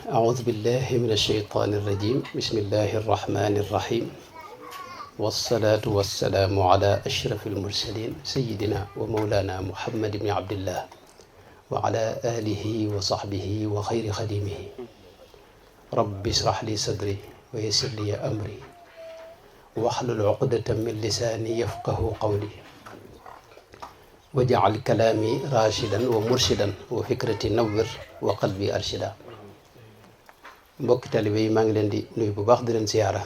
أعوذ بالله من الشيطان الرجيم بسم الله الرحمن الرحيم والصلاة والسلام على أشرف المرسلين سيدنا ومولانا محمد بن عبد الله وعلى آله وصحبه وخير خديمه رب اشرح لي صدري ويسر لي أمري واحلل عقدة من لساني يفقه قولي وجعل كلامي راشدا ومرشدا وفكرتي نور وقلبي أرشدا. mbokki taalibe yi maa ngi leen di nuyu bu baax di leen siyaara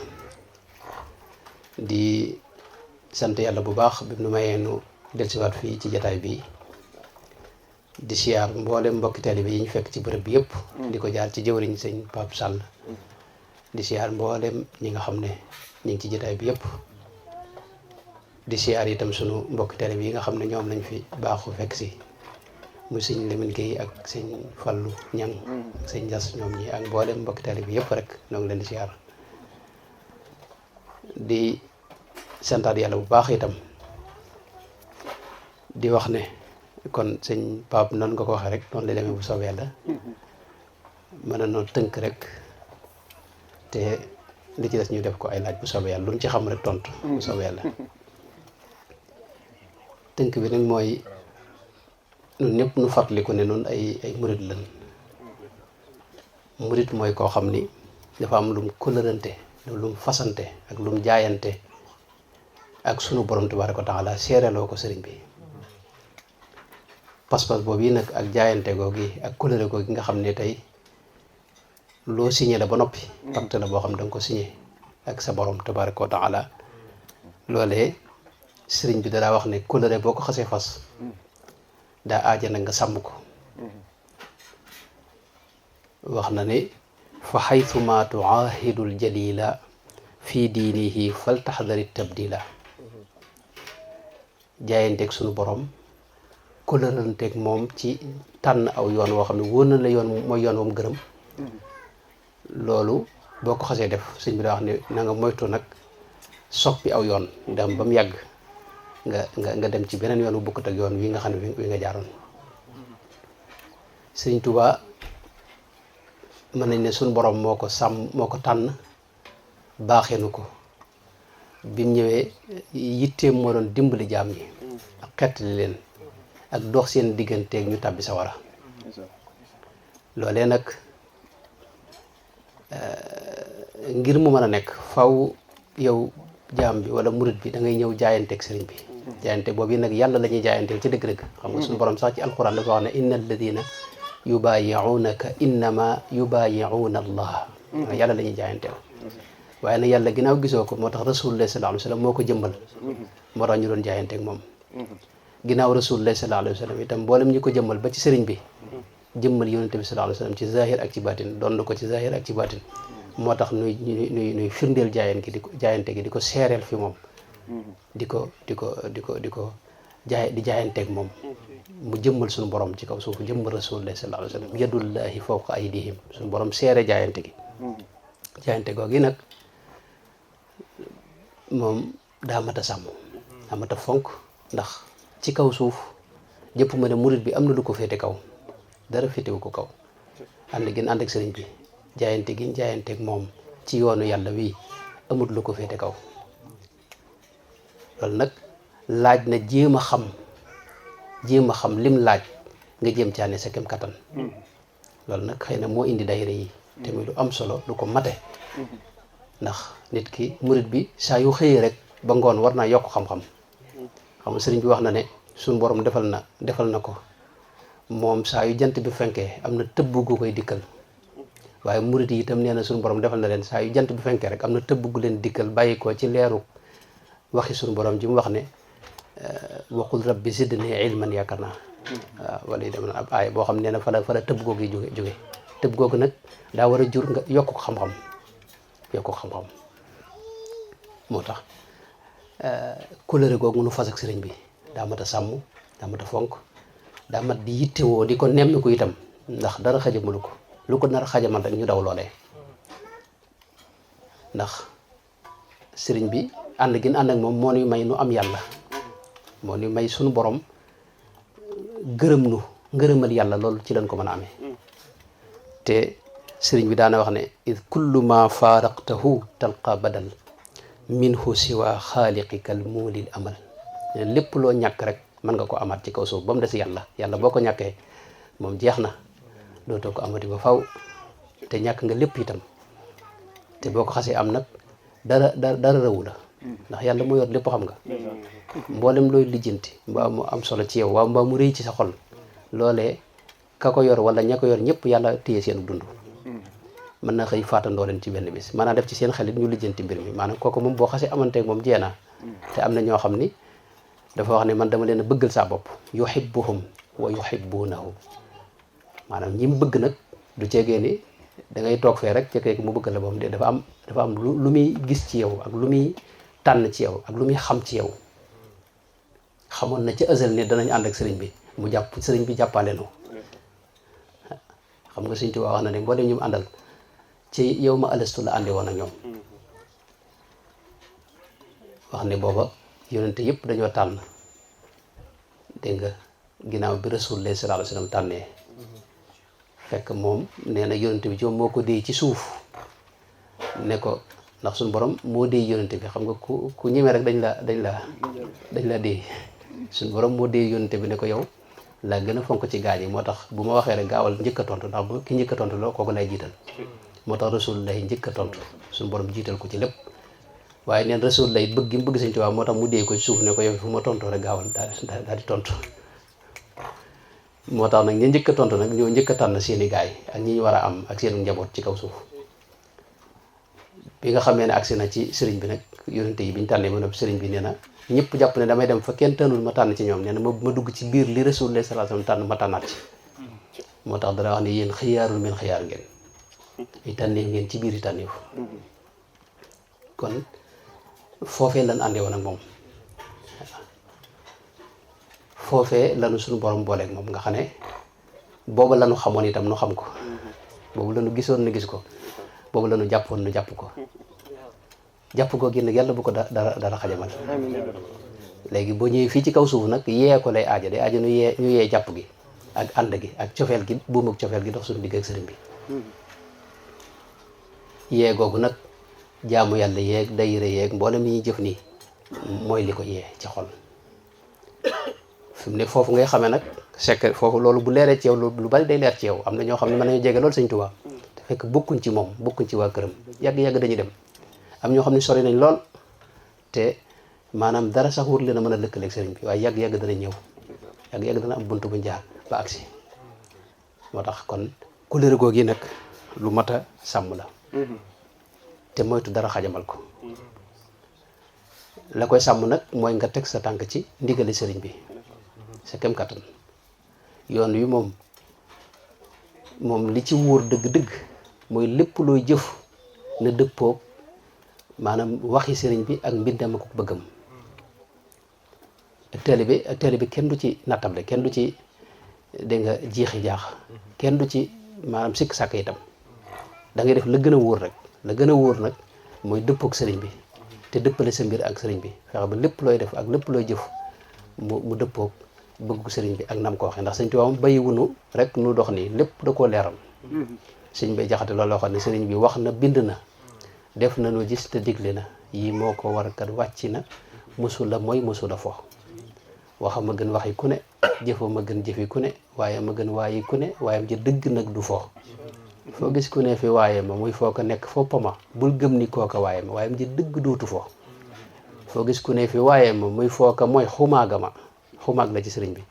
di sant yàlla bu baax bi nu mayee nu dellusiwaat fii ci jataay bi di siyaar mboolem mbokki taalibe yi ñu fekk ci bërëb bi yëpp di ko jaar ci jëwriñ sëñ Pape Sall di siyaar mboolem ñi nga xam ne ñu ngi ci jataay bi yëpp di siyaar itam sunu mbokki taalibe yi nga xam ne ñoom lañ fi baaxu fekk si muy sëñ Lamine Gueye ak sëñ Fallu Ñang ak sëñ Jas ñoom ñi ak mboolem mbokki taalibe bi yëpp rek ñoo ngi leen di siyaar di santaat yàlla bu baax itam di wax ne kon sëñ Pape noonu nga ko waxee rek noonu la demee bu soobee yàlla mën na noonu tënk rek te li ci des ñu def ko ay laaj bu soobee yàlla lu ñu ci xam rek tontu bu soobee yàlla tënk bi nag mooy ñun ñëpp nu fàttaliku ne noonu ay murit lan murit mooy koo xam ni dafa am lum kóllërante lum fasante ak lum jaayante ak sunu borom tabaaraka wa taala seereloo ko sëriñ bi pas-pas boobu yi nag ak jaayante googi ak kóllëre googi nga xam ne tey loo signé la ba noppi pacte la boo xam ne da nga ko signé ak sa borom tabaaraka wa taala loolee sëriñ bi dalaa wax ne kóllëre boo ko xasee fas daa aaja nag nga sàmm ko wax na ne fa xaytuma tuaahidul jalila fi diinihi fal taxdari tabdila jaayanteeg sunu borom kóllëranteeg moom ci tànn aw yoon woo xam ne wóor na la yoon mooy yoon wam gërëm loolu boo ko xasee def sëñ bi daa wax ne na nga moytu nag soppi aw yoon dem ba mu yàgg nga dem ci beneen yoon bu bokkut ak yoon wi nga xam ne wi nga jaaroon sëñ Tuubaa mën nañ ne suñu borom moo ko sàmm moo ko tànn baaxeenu ko bi mu ñëwee yitteem moo doon dimbali jaam ñi ak xettali leen ak dox seen digganteeg ñu tàbbi sawara loolee nag ngir mu mën a nekk faw yow jaam bi wala murit bi da ngay ñëw jaayanteeg sëriñ bi jaayante boobu nag yàlla la ñuy jaayanteel ci dëgg-dëgg xam nga suñu borom sax ci alquran dafa wax ne inna alladina yubaayi'unaka innama yubaayi'una allah yàlla la ñuy jaayanteel waaye nag yàlla ginnaaw gisoo ko moo tax rasulullah sallallahu alayhi wa sallam moo ko jëmmal moo tax ñu doon jaayanteeg moom ginnaaw rasulullah sallallahu alayhi wa sallam itam mboolem ñi ko jëmmal ba ci sëriñ bi jëmmal yonente bi sallallahu alayhi wa sallam ci zahir ak ci baatin doon na ko ci zahir ak ci baatin moo tax nuy firndeel jaayante gi di ko seereel fi moom di ko jaayanteeg moom mu jëmmal suñu borom ci kaw suuf jëmmal rasulullah sallallahu alayhi wa sallam yadullahi fawqa aydihim suñu borom seere jaayante gi jaayante googi nag moom daa mat a sàmm daa mat a fonk ndax ci kaw suuf jëpp ma ne murit bi am na lu ko féete kaw dara féetewu ko kaw ànd gën ànd ak sëriñ bi jaayante gi jaayanteeg moom ci yoonu yàlla wi amut lu ko féete kaw loolu nag laaj na jéem a xam lim laaj nga jéem caane sa kem kattan loolu nag xëy na moo indi daayira yi te muy lu am solo lu ko mate ndax nit ki murit bi saa yu xëyee rek ba ngoon war naa yokk xam-xam xam nga sëriñ bi wax na ne suñu borom defal na ko moom saa yu jant bi fenkee am na tëbb gu koy dikkal waaye murit yi itam nee na suñu borom defal na leen saa yu jant bi fenkee rek am na tëbb gu leen dikkal bàyyi ko ci leeru waxi suñu borom ji mu wax ne waqul rabbi zidni ilman yaakaar naa waaw wala dem na ab aay boo xam ne na fa la tëbb googu yi jóge tëbb googu nag daa war a jur nga yokk ko xam-xam moo tax kóllëre googu nu fas ak sëriñ bi daa mat a sàmm daa mat a fonk daa mat di yittewoo di ko nemmiku itam ndax dara xajamalu ko lu ko nar a xajamal rek ñu daw loolee ndax sëriñ bi ànd gin ànd ak moom moo nuy may nu am yàlla moo nuy may sunu borom gërëm nu ngërëmal yàlla loolu ci lañ ko mën a amee te sëriñ bi daana wax ne id kullu ma faaraqtahu talqa badal minhu siwa xaaliqikal muulil amal lépp loo ñàkk rek mën nga ko amaat ci kaw suuf ba mu des yàlla yàlla boo ko ñàkkee moom jeex na dootoo ko amati ba faw te ñàkk nga lépp itam te boo ko xasee am nag dara rëwu la ndax yàlla moo yor lépp xam nga mboolem looy lijjanti mbaa mu am solo ci yow waaw mbaa mu rëy ci sa xol loolee ka ko yor wala ña ko yor ñëpp yàlla téye seen dund mën na xëy faatandoo leen ci benn bis maanaam def ci seen xelit ñu lijjanti mbir mi maanaam kooku moom boo xasee amanteeg moom jeena te am na ñoo xam ni dafa wax ne man dama leen a bëggal saa bopp yuhibbuhum wa yuhibbunahu maanaam ñi mu bëgg nag du ceegee ni da ngay toog fee rek cekkee mu bëgg la moom de dafa am lu muy gis ci yow ak lu muy tànn ci yow ak lu muy xam ci yow xamoon na ci azal ni danañ ànd ak sëriñ bi mu jàpp sëriñ bi jàppale no xam nga Sëriñ Tuubaa wax na ne boo dem ñu mu àndal ci yow ma alastu la àndi woon ak ñoom wax ne booba yonente yëpp dañoo tànn dégg nga ginnaaw bi Rasulullah sallallahu alayhi wasallam tànnee fekk moom nee na yonente bi ci moom moo ko déy ci suuf ne ko ndax suñu borom moo déy yonente bi xam nga ku ñemee rek dañ la déy suñu borom moo déy yonente bi ne ko yow laa gën a fonk ci gaañ yi moo tax bu ma waxee rek gaawal njëkk a tontu ndax bu ki njëkk a tontu la kooku lay jiital moo tax Rasulullah njëkk a tontu suñu borom jiital ko ci lépp waaye neen Rasulullah bëgg gi mu bëgg Sëñ Tuubaa moo tax mu déy ko ci suuf ne ko yow fu ma tontoo rek gaawal daal di tontu moo tax nag ñu njëkk a tontu nag ñoo njëkk a tànn seeni gaay ak ñi ñu war a am ak seenu njaboot ci kaw suuf bi nga xamee ne agsi na ci sëriñ bi nag yonente yi bi ñu tànnee ba noppi sëriñ bi nee na ñëpp jàpp ne damay dem fa kenn tànnul ma tànn ci ñoom nee na ma dugg ci biir li Rasulullah sallallahu alayhi wasallam tànn ma tànnaat ci moo tax dara wax ne yéen xiyaarul min xiyaar ngeen ay tànneef ngeen ci biir yi tànneef kon foofee lan àndee woon ak moom foofee lanu suñu borom booleeg moom nga xam ne boobu lanu xamoon itam nu xam ko boobu lanu gisoon nu gis ko boobu lanu jàppoon nu jàpp ko jàpp ko génn yàlla bu ko dara xajamal léegi boo ñëwee fii ci kaw suuf nag yee ko lay aaja day aaja ñu yee jàpp gi ak ànd gi ak cofeel gi buum ak cofeel gi dox suñu digg ak sëriñ bi yee googu nag jaamu yàlla yeeg dayira yeeg mboolem yi ñuy jëf nii mooy li ko yee ci xol fi mu ne foofu ngay xamee nag sekk foofu loolu bu leeree ci yow lu bari day leer ci yow am na ñoo xam ne mën nañu jege loolu Sëñ Tuubaa te fekk bokkuñ ci moom bokkuñ ci waa këram yàgg-yàgg dañuy dem am ñoo xam ne sori nañ lool te maanaam dara sax wut leen a mën a lëkkaleeg sëriñ bi waaye yàgg-yàgg dana ñëw yàgg-yàgg dana am buntu bu jaar ba agsi moo tax kon couleur googu nag lu mat a sàmm la te moytu dara xajamal ko la koy sàmm nag mooy nga teg sa tànk ci ndigali sëriñ bi sa kem kattan yoon wi moom li ci wóor dëgg-dëgg mooy lépp looy jëf na dëppoog maanaam waxi sëriñ bi ak mbindam ak bëggam ak taalibe kenn du ci nattable kenn du ci dégg nga jiixi jaax kenn du ci maanaam sikk sàkk itam da ngay def la gën a wóor rek la gën a wóor nag mooy dëppoog sëriñ bi te dëppale sa mbir ak sëriñ bi fexe ba lépp looy def ak lépp looy jëf mu dëppoog bëggu sëriñ bi ak nam ko waxee ndax Sëñ Tuubaa moom bàyyiwunu rek nu dox nii lépp da koo leeral sëñ bay jaxate loolu waxoon ne sëriñ bi wax na bind na def na nu gis te digle na yii moo ko war kat wàcc na musula mooy musula fo waxa ma gën waxi ku ne jëfa ma gën jëfi ku ne waaye ma gën waayi ku ne waaye ji dëgg nag du fo foo gis ku ne fi waaye ma muy foo ko nekk foppa ma bul gëm ni kooka waaye ma waaye ji dëgg dootu fo foo gis ku ne fi waaye ma muy foo ko mooy xumaaga ma xumaag la ci sëriñ bi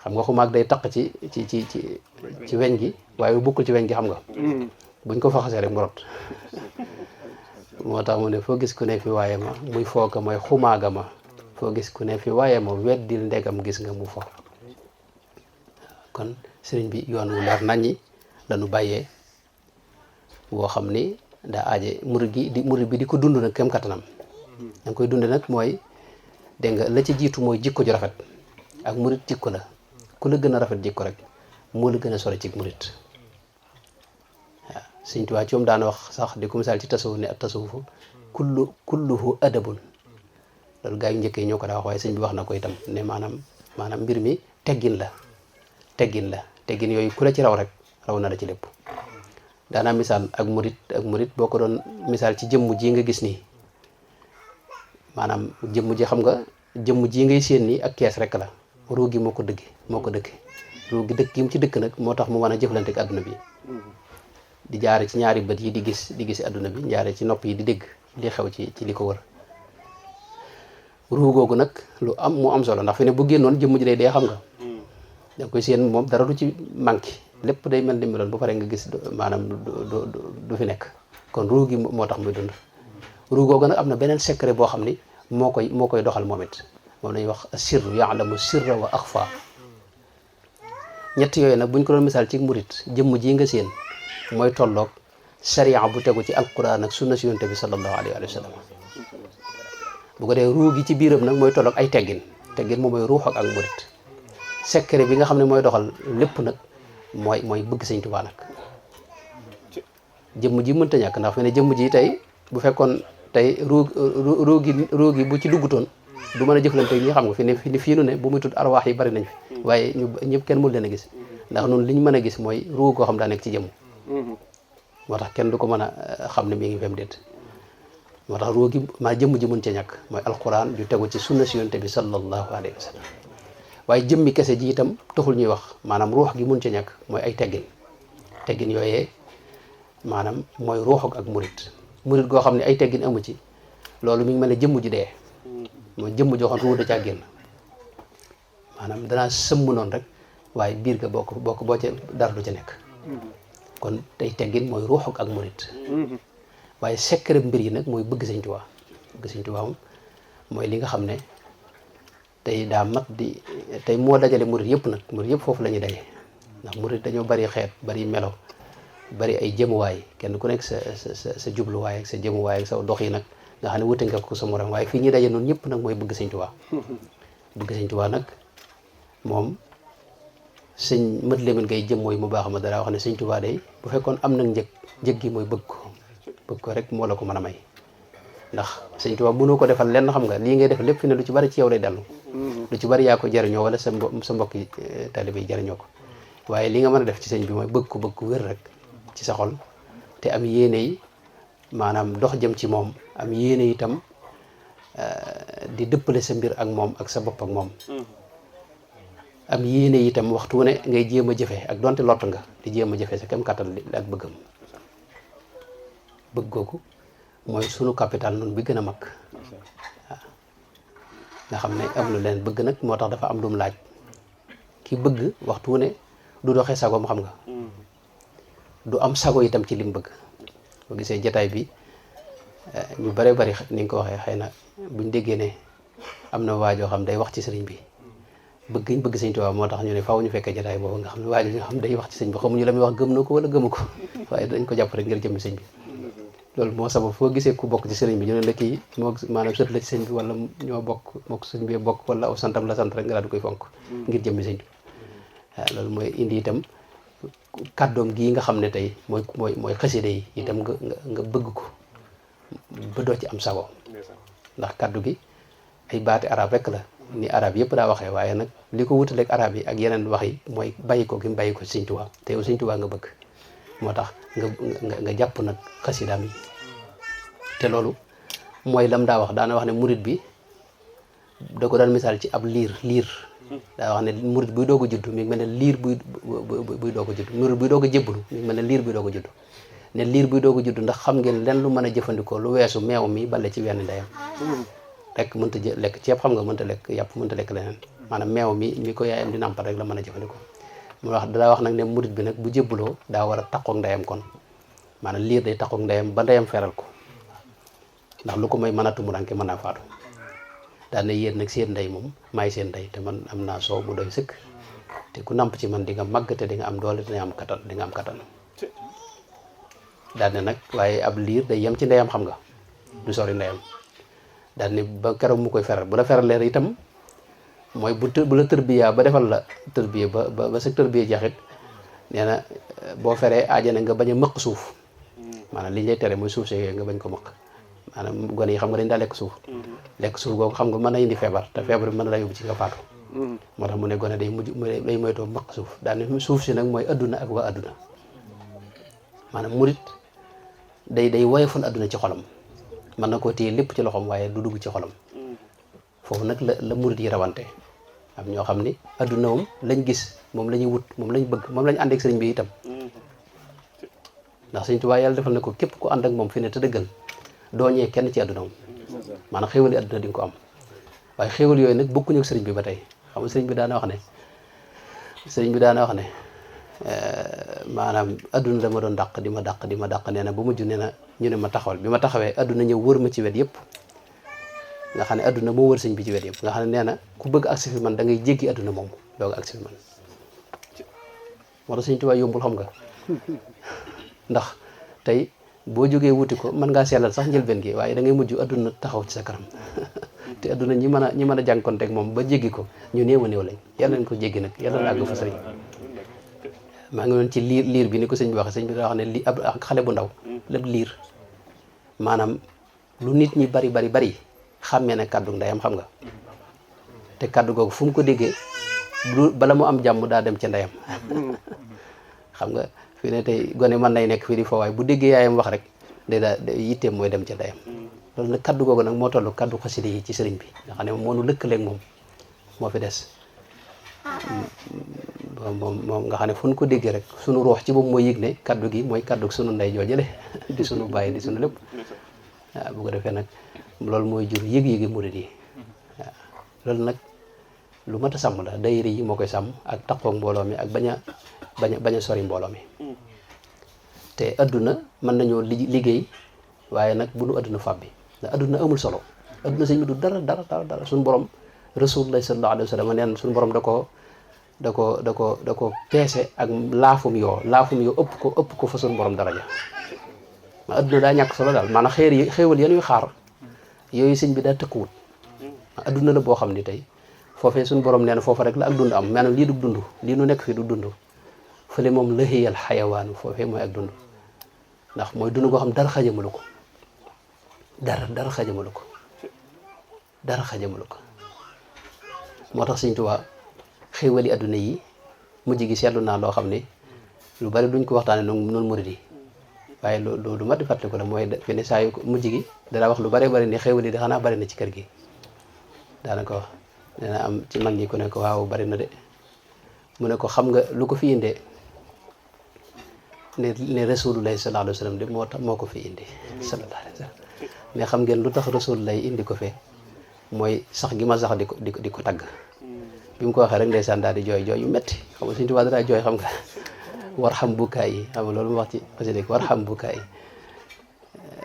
xam nga xumaag day taq ci weñ gi waaye bokkul ci weñ gi xam nga buñ ko faxasee rek mu rot moo tax mu ne foo gis ku ne fi waaye ma muy foo ko mooy xumaaga ma foo gis ku ne fi waaye ma weddil ndegam gis nga mu fo kon sëriñ bi yoon wu leer naññi lañu bàyyee woo xam ni daa aaje murid bi di ko dund nag kem kattanam da nga koy dund nag mooy dégg nga la ci jiitu mooy jikko ju rafet ak murid jikko la ku la gën a rafet jikko rek moo la gën a sore ci murid waaw Sëñ Tuubaa ci moom daan wax sax di ko misaal ci tasawuf ne ak tasawufu kulluhu adabun loolu gaa yu njëkkee ñoo ko daa wax waaye sëñ bi wax na ko itam ne maanaam mbir mi teggin la teggin yooyu ku la ci raw rek raw na la ci lépp daanaa misaal ak murit boo ko doon misaal ci jëmm ji nga gis nii maanaam jëmm ji xam nga jëmm ji ngay séen nii ak kees rek la ruu gi moo ko dëkke ruu gi dëkk gi mu ci dëkk nag moo tax mu mën a jëflante ak adduna bi di jaare ci ñaari bët yi di gis adduna bi jaare ci nopp yi di dégg li xew ci li ko wër ruu googu nag lu am solo ndax fi ne bu génnoon jëmm ji day dee xam nga da koy séen moom dara du ci manqué lépp day mel ni meloon bu pare nga gis maanaam du fi nekk kon ruu gi moo tax muy dund ruu googu nag am na beneen secret boo xam ni moo koy doxal moom it moom lañuy wax sirru yaalamu sirra wa axfa ñett yooyu nag buñ ko doon misaal ci murit jëmm ji nga séen mooy tolloog sharia bu tegu ci alquran ak sunna si yonte bi sallallahu alayhi wa sallam bu ko dee ruu gi ci biiram nag mooy tolloog ay teggin moom mooy ruux ak murit secret bi nga xam ne mooy doxal lépp nag mooy bëgg sëñ Tuubaa nag jëmm ji mënta ñàkk ndax fi ne jëmm ji tey bu fekkoon tey ruu gi bu ci duggutoon du mën a jëflante ñi xam nga fi ne fii nu ne bu muy tudd arwaax yi bari nañ fi waaye ñëpp kenn mënu leen a gis ndax noonu li ñu mën a gis mooy ruu koo xam daa nekk ci jëmm moo tax kenn du ko mën a xam ne mi ngi fem déet moo tax ruu gi maa jëmm ji mën ca ñàkk mooy alquran ju tegu ci sunna si yonte bi sallallahu alayhi wa sallam waaye jëmmi kese ji itam taxul ñuy wax maanaam ruux gi mun ca ñàkk mooy ay teggin yooyee maanaam mooy ruux ak murit goo xam ne ay teggin amu ci loolu mi ngi mel ne jëmm ji dee mooy jëmm joo xam ruux da caa génn maanaam danaa sëmm noonu rek waaye biir ga boo ca dara du ca nekk kon tey teggin mooy ruux ak murit waaye secret mbir yi nag mooy bëgg Sëñ Tuubaa moom mooy li nga xam ne tey daa mat di tey moo dajale murit yëpp nag murit yëpp foofu la ñuy daje ndax murit dañoo bari xeet bari melo bari ay jëmuwaay kenn ku nekk sa jubluwaay ak sa jëmuwaay ak sa dox yi nag nga xam ne wute nga ko sa morom waaye fii ñuy daje noonu ñëpp nag mooy bëgg Sëñ Tuubaa bëgg Sëñ Tuubaa nag moom sëñ Mat Lamin Gay jëm mooy mu baax ma dara wax ne Sëñ Tuubaa day bu fekkoon am nag njëg gi mooy bëgg ko rek moo la ko mën a may ndax Sëñ Tuubaa mënoo ko defal lenn xam nga lii ngay def lépp fi ne lu ci bari ci yow lay dellu lu ci bari yaa ko jariñoo wala sa mbokki taalibe yi jariñoo ko waaye li nga mën a def ci sëñ bi mooy bëgg ko wér rek ci sa xol te am yéene yi maanaam dox jëm ci moom am yéene itam di dëppale sa mbir ak moom ak sa bopp ak moom am yéene itam waxtu wu ne ngay jéem a jëfe ak donte lott nga di jéem a jëfe sa kem kattan ak bëggam bëgg googu mooy sunu capital noonu bi gën a mag waaw nga xam ne am lu leen bëgg nag moo tax dafa am lu mu laaj ki bëgg waxtu wu ne du doxee sagoom xam nga du am sago itam ci lim bëgg boo gisee jataay bi ñu bare bari ni nga ko waxee xëy na buñ déggee ne am na waajoo xam day wax ci sëriñ bi bëgg Sëñ Tuubaa moo tax ñu ne faaw ñu fekkee jataay boobu nga xam ne waajoo nga xam day wax ci sëñ bi xamuñu la muy wax gëm na ko wala gëmu ko waaye dañ ko jàpp rek ngir jëmmi sëñ bi loolu moo sabab foo gisee ku bokk ci sëriñ bi ñu ne la kii moo maanaam sët la ci sëñ bi wala ñoo bokk sëñ bi bokk wala aw santam la sant rek nga daal di koy fonk ngir jëmmi sëñ bi waaw loolu mooy indi itam kàddoom gii nga xam ne tey mooy xasida yi itam nga bëgg ko ba doo ci am sago ndax kàddu gi ay baati arab rek la ni arab yëpp daa waxee waaye nag li ko wutaleeg arab yi ak yeneen wax yi mooy bàyyi ko gi mu bàyyi ko Sëñ Tuubaa te yow Sëñ Tuubaa nga bëgg moo tax nga jàpp nag xasidaam yi te loolu mooy lam daa wax daana wax ne murit bi da ko daan misaal ci ab liir daa wax ne murit buy doog a judd mi ngi mel ne liir buy doog a judd murit buy doog a jébbalu mi ngi mel ne liir buy doog a judd ne liir buy doog a judd ndax xam ngeen len lu mën a jëfandikoo lu weesu meew mi bale ci wenn ndeyam rek mënta lekk ceeb xam nga mënta lekk yàpp mënta lekk leneen maanaam meew mi ko yaayam di nàmpal rek la mën a jëfandikoo mu wax daa wax nag ne murit bi nag bu jébbaloo daa war a taqoog ndeyam kon maanaam liir day taqoog ndeyam ba ndeyam feral ko ndax lu ko may mën a tumuranke mën naa faatu daal ne yéen nag seen ndey moom maay seen ndey te man am naa soow mu doy sëkk te ku namp ci man di nga màgg te di nga am doole te di nga am kattan daal ne nag waaye ab liir day yem ci ndeyam xam nga du sori ndeyam daal ne ba keroog mu koy feral bu la feralee itam mooy bu la tërbiyaa ba defal la tërbiya ba sa tërbiya jaxit nee na boo feree aajana nga bañ a mëq suuf maanaam li ñu lay tere mooy suuf see yooyu nga bañ ko mëq maanaam gone yi xam nga dañ daa lekk suuf googu xam nga mën na indi feebar te feebar bi mën na la yóbbu ci nga faatu moo tax mu ne gone day moytoo mëq suuf daal ne suuf si nag mooy adduna ak waa adduna maanaam murit day woyofal adduna ci xolam mën na koo téye lépp ci loxoom waaye du dugg ci xolam foofu nag la murit yi rawante am ñoo xam ni adduna moom lañ gis moom la ñuy wut moom lañ bëgg moom lañ ànd ak sëriñ bi itam ndax Sëriñ Tuubaa yàlla defal na ko képp ku ànd ak moom fi ne te dëggal doo ñee kenn ci adduna moom maanaam xéewali adduna di nga ko am waaye xéewal yooyu nag bokkuñu ak sëriñ bi ba tey xam nga sëriñ bi daana wax ne maanaam adduna dama doon dàq di ma dàq nee na ba mujj nee na ñu ne ma taxawal bi ma taxawee adduna ñëw wër ma ci wet yëpp nga xam ne adduna moo wër sëñ bi ci wet yëpp nga xam ne nee na ku bëgg agsi fi man da ngay jéggi adduna moom doog agsi fi man moo tax Sëñ Tuubaa yombul xam nga ndax tey boo jógee wuti ko mën ngaa sellal sax njëlbeen gi waaye da ngay mujj adduna taxaw ci sa kanam te adduna ñi mën a jànkonteeg moom ba jéggi ko ñu néew a néew lañ yàlla nañ ko jéggi nag yàlla na àgg fa sëriñ maa ngi doon ci liir bi ni ko sëñ bi waxee sëñ bi daa wax ne li ab xale bu ndaw lépp liir maanaam lu nit ñi bari xàmmee ne kàddu ndeyam xam nga te kàddu googu fu mu ko déggee bala mu am jàmm daa dem ca ndeyam xam nga fii ne tey gone mën nay nekk fii di foo waaye bu déggee yaayam wax rek day daa yitteem mooy dem ca ndeyam loolu nag kàddu googu nag moo toll kàddu xasida yi ci sëriñ bi nga xam ne moo nu lëkkaleeg moom moo fi des moom nga xam ne fu ñu ko déggee rek sunu ruux ci boobu mooy yëg ne kaddu gi mooy kaddu sunu ndey joojale di sunu bàyyi di sunu lépp waaw bu ko defee nag loolu mooy jur yëg-yëgi murid yi waaw loolu nag lu mat a sàmm la daayira yi moo koy sàmm ak taqoog mbooloo mi ak bañ a sori mbooloo mi te adduna mën nañoo liggéey waaye nag bu nu adduna fàbbi ndax adduna amul solo adduna sëñ bi du dara suñu borom rasulullah sallallahu alayhi wa sallam neen suñu borom da ko peese ak laafum yoo ëpp ko fa suñu borom daraja ma adduna daa ñàkk solo daal maanaam xéewal yanuy xaar yooyu sëñ bi daa tëkkuwut adduna la boo xam ni tey foofee suñu borom nee na foofa rek la ak dund am maanaam lii du dund lii nu nekk fii du dund fële moom lahiyal xayawaanu foofee mooy ak dund ndax mooy dund goo xam dara xajamalu ko dara xajamalu ko moo tax Sëñ Tuubaa xéewali adduna yi mujj gi seetlu naa loo xam ne lu bari duñ ko waxtaane noonu murid yi waaye lu mat di fàttali ko la mooy fi ne saa yu mujj gi dana wax lu bari ni xéewali di xanaa bari na ci kër gi daanaka wax dana am ci mag ñi ku ne ko waaw bari na de mu ne ko xam nga lu ko fi indee ne rasulullah sallallahu alayhi wa sallam de moo ko fi indi sallallahu alayhi wa sallam mais xam ngeen lu tax rasulullah indi ko fee mooy sax gi ma sax di ko tagg bi mu ko waxee rek ndeysaan daal di jooy yu metti xam nga Sëñ Tuubaa daa jooy xam nga war xam bukaay yi xam nga loolu mu wax ci xasida war xam bukaay yi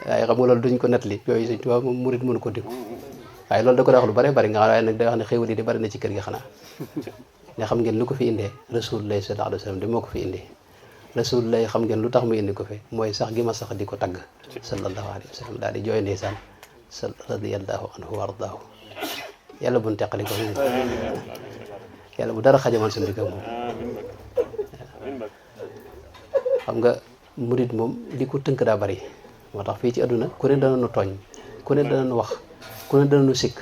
waaye xam nga loolu duñ ko nettali yooyu Sëñ Tuubaa moom murit mënu ko dégg waaye loolu da ko wax lu bari nga xam waaye nag day wax ne xéwal yi de bari na ci kër gi xanaa ne xam ngeen lu ko fi indee rasulullah sallallahu alayhi wa sallam de moo ko fi indi rasulullah xam ngeen lu tax mu indi ko fi mooy sax gi ma sax di ko tagg sallallahu alayhi wa sallam daal di jooy ndeysaan radiyallahu anhu wa ardaahu yàlla buñ teqali ko yàlla bu dara xajamal suñu digg moom xam nga murid moom li ko tënk daa bari moo tax fii ci àdduna ku ne dana nu tooñ ku ne dana nu wax ku ne dana nu sikk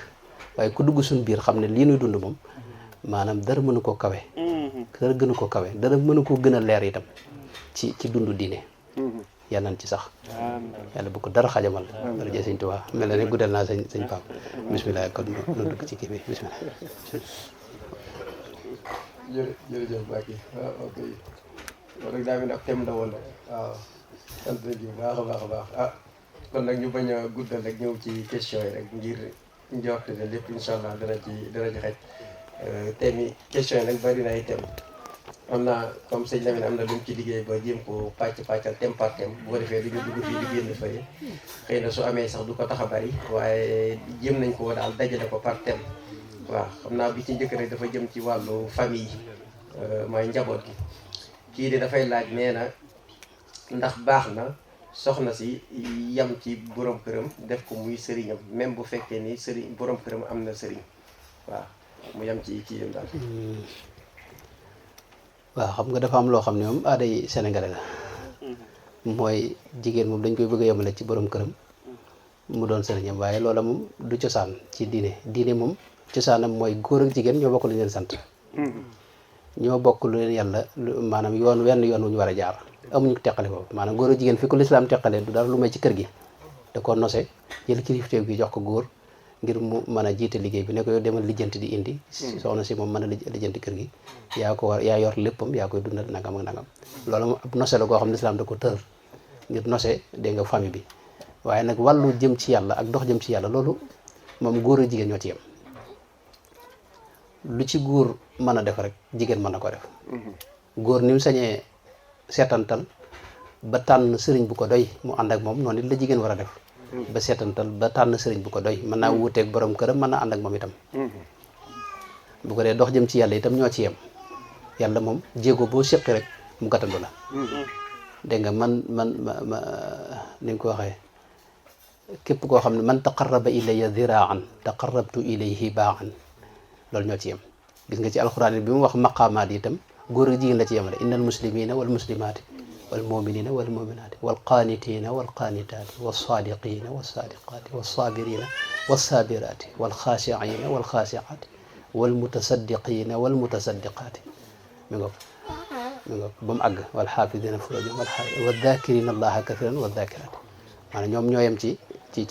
waaye ku dugg suñu biir xam ne lii nuy dund moom maanaam dara mënu koo kawe dara gënu ko kawe dara mënu koo gën a leer itam ci dund diine yàlla nañ ci sax yàlla bu ko dara xajamal dara jee Sëñ Tuubaa mel na ne guddal naa sëñ Pape bismillah kon nu dugg ci kii bi bismillah jërëjëf Mbacke waaw ok loolu rek daa mel ne ak thème la woon rek waaw sant nañu bu baax a baax kon nag ñu bañ a guddal rek ñëw ci question yi rek ngir njort ne lépp incha allah dana ci xej thème yi question yi nag bari na ay thème am naa comme sëñ Lamine am na lu mu ci liggéey ba jéem ko pàccal thème par thème bu ko defee du ñu dugg fii di génn fële xëy na su amee sax du ko tax a bari waaye jéem nañ ko daal dajale ko par thème waaw xam naa bi ci njëkk rek dafa jëm ci wàllu famille mooy njaboot gi kii de dafay laaj nee na ndax baax na soxna si yam ci borom këram def ko muy sëriñam même bu fekkee ni sëriñ borom këram am na sëriñ waaw mu yam ci kii yam daal. waaw xam nga dafa am loo xam ne moom aaday sénégalais la mooy jigéen moom dañ koy bëgg a yemale ci borom këram mu doon sëriñam waaye loola moom du cosaan ci diine moom cosaanam mooy góor ak jigéen ñoo bokk lu leen sant ñoo bokk lu leen yàlla maanaam wenn yoon wu ñu war a jaar amuñu teqale foofu maanaam góor ak jigéen fi ko lislaam teqale du dara lu may ci kër gi da ko nose jël kilifteef gi jox ko góor ngir mu mën a jiite liggéey bi ne ko yow demal lijjanti di indi soxna si moom mën a lijjanti kër gi yaa ko war yaa yor léppam yaa koy dundal nangam ak nangam loolu moom ab nose la koo xam ne lislaam da ko tër ngir nose dégg nga famille bi waaye nag wàllu jëm ci yàlla ak dox jëm ci yàlla loolu moom góor ak jigéen ñoo ci yem lu ci góor mën a def rek jigéen mën na ko def góor ni mu sañee seetantal ba tànn sëriñ bu ko doy mu ànd ak moom noonu it la jigéen war a def ba seetantal ba tànn sëriñ bu ko doy mën naa wuuteeg borom këram mën naa ànd ak moom itam bu ko dee dox jëm ci yàlla itam ñoo ci yem yàlla moom jéego boo séqi rek mu gàttandu la dégg nga ma ni nga ko waxee képp koo xam ne man taqarraba ilayya diraan taqarrabtu ilayhi baan loolu ñoo ci yem gis nga ci alxuraan bi mu wax maqaamaat yi itam góor ak jigéen la ci yemale innal muslimina wal muslimaati wal muminina wal muminaati wal qaanitina wal qaanitaati wal saadiqina wal saadiqaati wal saabirina wal saabiraati wal xaashiina wal xaashiaati wal mutasaddiqina wal mutasaddiqaati mi nga ba mu àgg wal xaafidina furujahum wal daakirina allaha kathiran wal daakiraati maanaam ñoom ñoo yem ci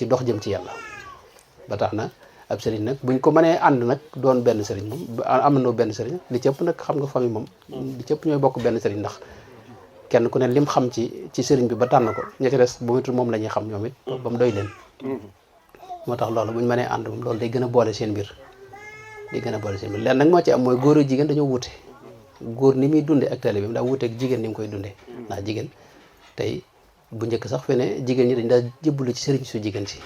dox jëm ci yàlla ba tax na ab sëriñ nag buñ ko mënee ànd nag doon benn sëriñ moom amandoo benn sëriñ li ci ëpp nag xam nga famille moom li ci ëpp ñooy bokk benn sëriñ ndax kenn ku ne lim xam ci sëriñ bi ba tànn ko ña ci des bu mutul moom la ñuy xam ñoom it ba mu doy leen moo tax loolu buñ mënee ànd moom loolu day gën a boole seen mbir leen nag moo ci am mooy góor ak jigéen dañoo wuute góor ni muy dunde ak taalibe bi daa wuute ak jigéen ni mu koy dundee ndax jigéen tey bu njëkk sax fi ne jigéen ñi dañ daa jébbalu ci sëriñ su jigéen si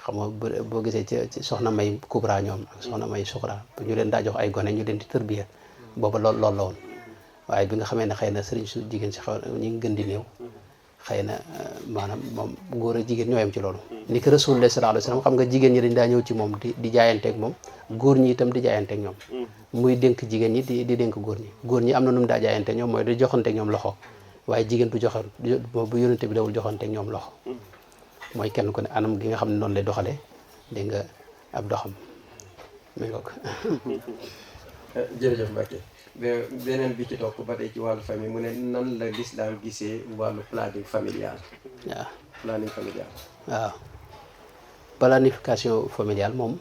xam nga boo gisee ci soxna may kubra ñoom ak soxna may suxra ñu leen daa jox ay gone ñu leen di tërbiya booba loolu la woon waaye bi nga xamee ne xëy na sëriñ su jigéen si xaw ñu ngi gën di néew xëy na maanaam moom góor ak jigéen ñoo yem ci loolu ni ko rasulullah sallallahu alayhi wasallam xam nga jigéen ñi dañ daa ñëw ci moom di jaayanteeg moom góor ñi itam di jaayanteeg ñoom muy dénk jigéen ñi di dénk góor ñi am na nu mu daa jaayanteeg ñoom mooy di joxanteeg ñoom loxo waaye jigéen du joxan bu yónnente bi dawul joxanteeg ñoom loxo mooy kenn ku ne anam gi nga xam ne noonu lay doxalee dégg nga ab doxam mi nga ko jërëjëf Mbacke beneen bi ci topp ba tey ci wàllu famille mu ne nan la lislaam gisee wàllu planning familial waaw planification familiale moom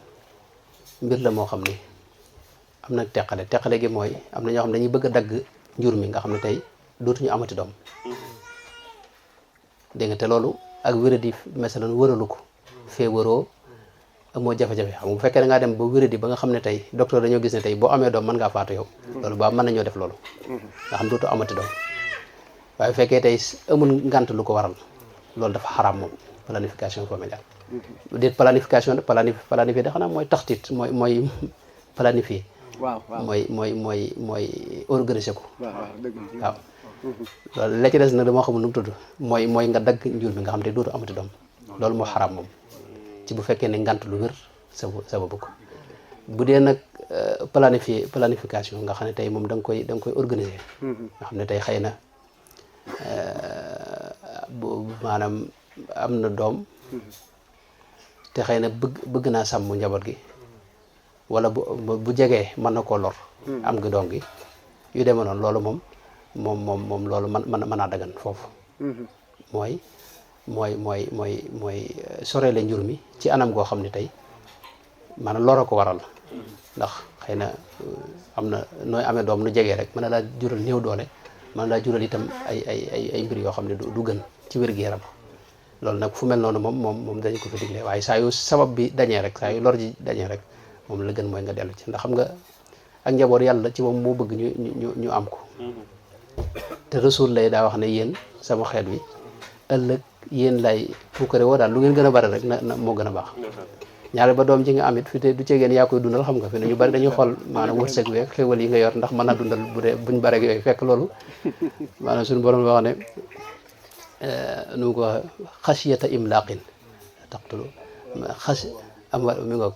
mbir la moo xam ne am na teqale gi mooy am na ñoo xam ne dañuy bëgg a dagg njur mi nga xam ne tey dootuñu amati doom dégg nga te loolu ak wéradi masalan wëralu ko feebaroo amoo jafe-jafe xam nga bu fekkee da ngaa dem ba wéradi ba nga xam ne tey docteur dañoo gis ne tey boo amee doom mën ngaa faatu yow loolu ba mën nañoo def loolu nga xam dootu amati doom waaye bu fekkee tey amul ngant lu ko waral loolu dafa xaraam moom planification familiale déet planifié da xanaa mooy taxtit mooy planifié mooy organiser ko waaw loolu la ci des nag dama xamul nu mu tudd mooy nga dagg njur bi nga xam te dootu amati doom loolu moo xaraam moom ci bu fekkee ne ngant lu wér sababu ko bu dee nag planification nga xam ne tey moom da nga koy organiser nga xam ne tey xëy na maanaam am na doom te xëy na bëgg naa sàmm njaboot gi wala bu jegee mën na koo lor am gi doom gi yu demee noonu loolu moom loolu mën naa dagan foofu mooy soreele njur mi ci anam goo xam ne tey maanaam lor a ko waral ndax xëy na am na nooy amee doom nu jegee rek mën na laa jural néew doole mën na laa jural itam ay mbir yoo xam ne du gën ci wér-gu-yaram loolu nag fu mel noonu moom dañ ko fi digle waaye saa yu sabab bi dañee rek saa yu lor ji dañee rek moom la gën mooy nga dellu ci ndax xam nga ak njaboot yàlla ci moom moo bëgg ñu am ko te rasul lay daa wax ne yéen sama xeet wi ëllëg yéen lay puukare woo daal lu ngeen gën a bari rek na moo gën a baax ñaare ba doom ji nga am it fi te du ceegeen yaa koy dundal xam nga fi ne ñu bari dañuy xool maanaam wërsëg week xéwal yi nga yor ndax mën naa dundal bu dee buñ barek yooyu fekk loolu maanaam suñu borom wax ne nu mu ko waxee xasiyata imlaaqin taqtulu mi nga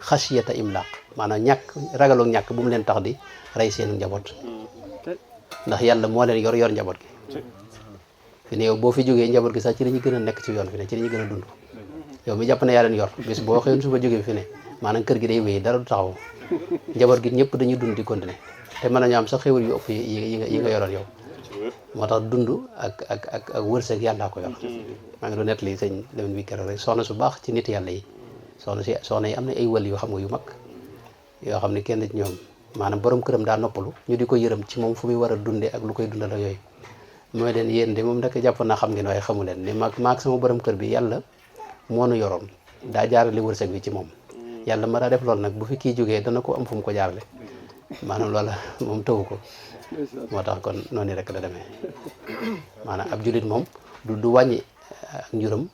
xasiyata imlaaq maanaam ragaloog ñàkk bu mu leen tax di rey seen njaboot ndax yàlla moo leen yor njaboot gi fi ne yow boo fi jógee njaboot gi sax ci la ñu gën a nekk ci yoon fi ne ci la ñu gën a dund yow mi jàpp ne yaa leen yor bis boo xëyoon suba jógee fi ne maanaam kër gi day wéy dara du taxaw njaboot gi ñëpp dañuy dund di continuer te mën nañu am sax xéwal yu ëpp yi nga yoroon yow moo tax dund ak wërsëg yàllaa ko yor maa ngi doon nettali sëñ Lamine bi keroog rek soxna su baax ci nit yàlla yi soxna yi am na ay wàll yoo xam nga yu mag yoo xam ne kenn ci ñoom maanaam borom këram daa noppalu ñu di ko yërëm ci moom fu muy war a dundee ak lu koy dundal ak yooyu mooy leen yéen de moom ndaka jàpp naa xam ngeen waaye xamu leen ne maag sama borom kër bi yàlla moo nu yoroon daa jaarale wërsëg bi ci moom yàlla ma daa def loolu nag bu fi kii jógee dana ko am fu mu ko jaarale maanaam loola moom tawu ko moo tax kon noonu rek la demee maanaam ab julit moom du wàññi ak njuram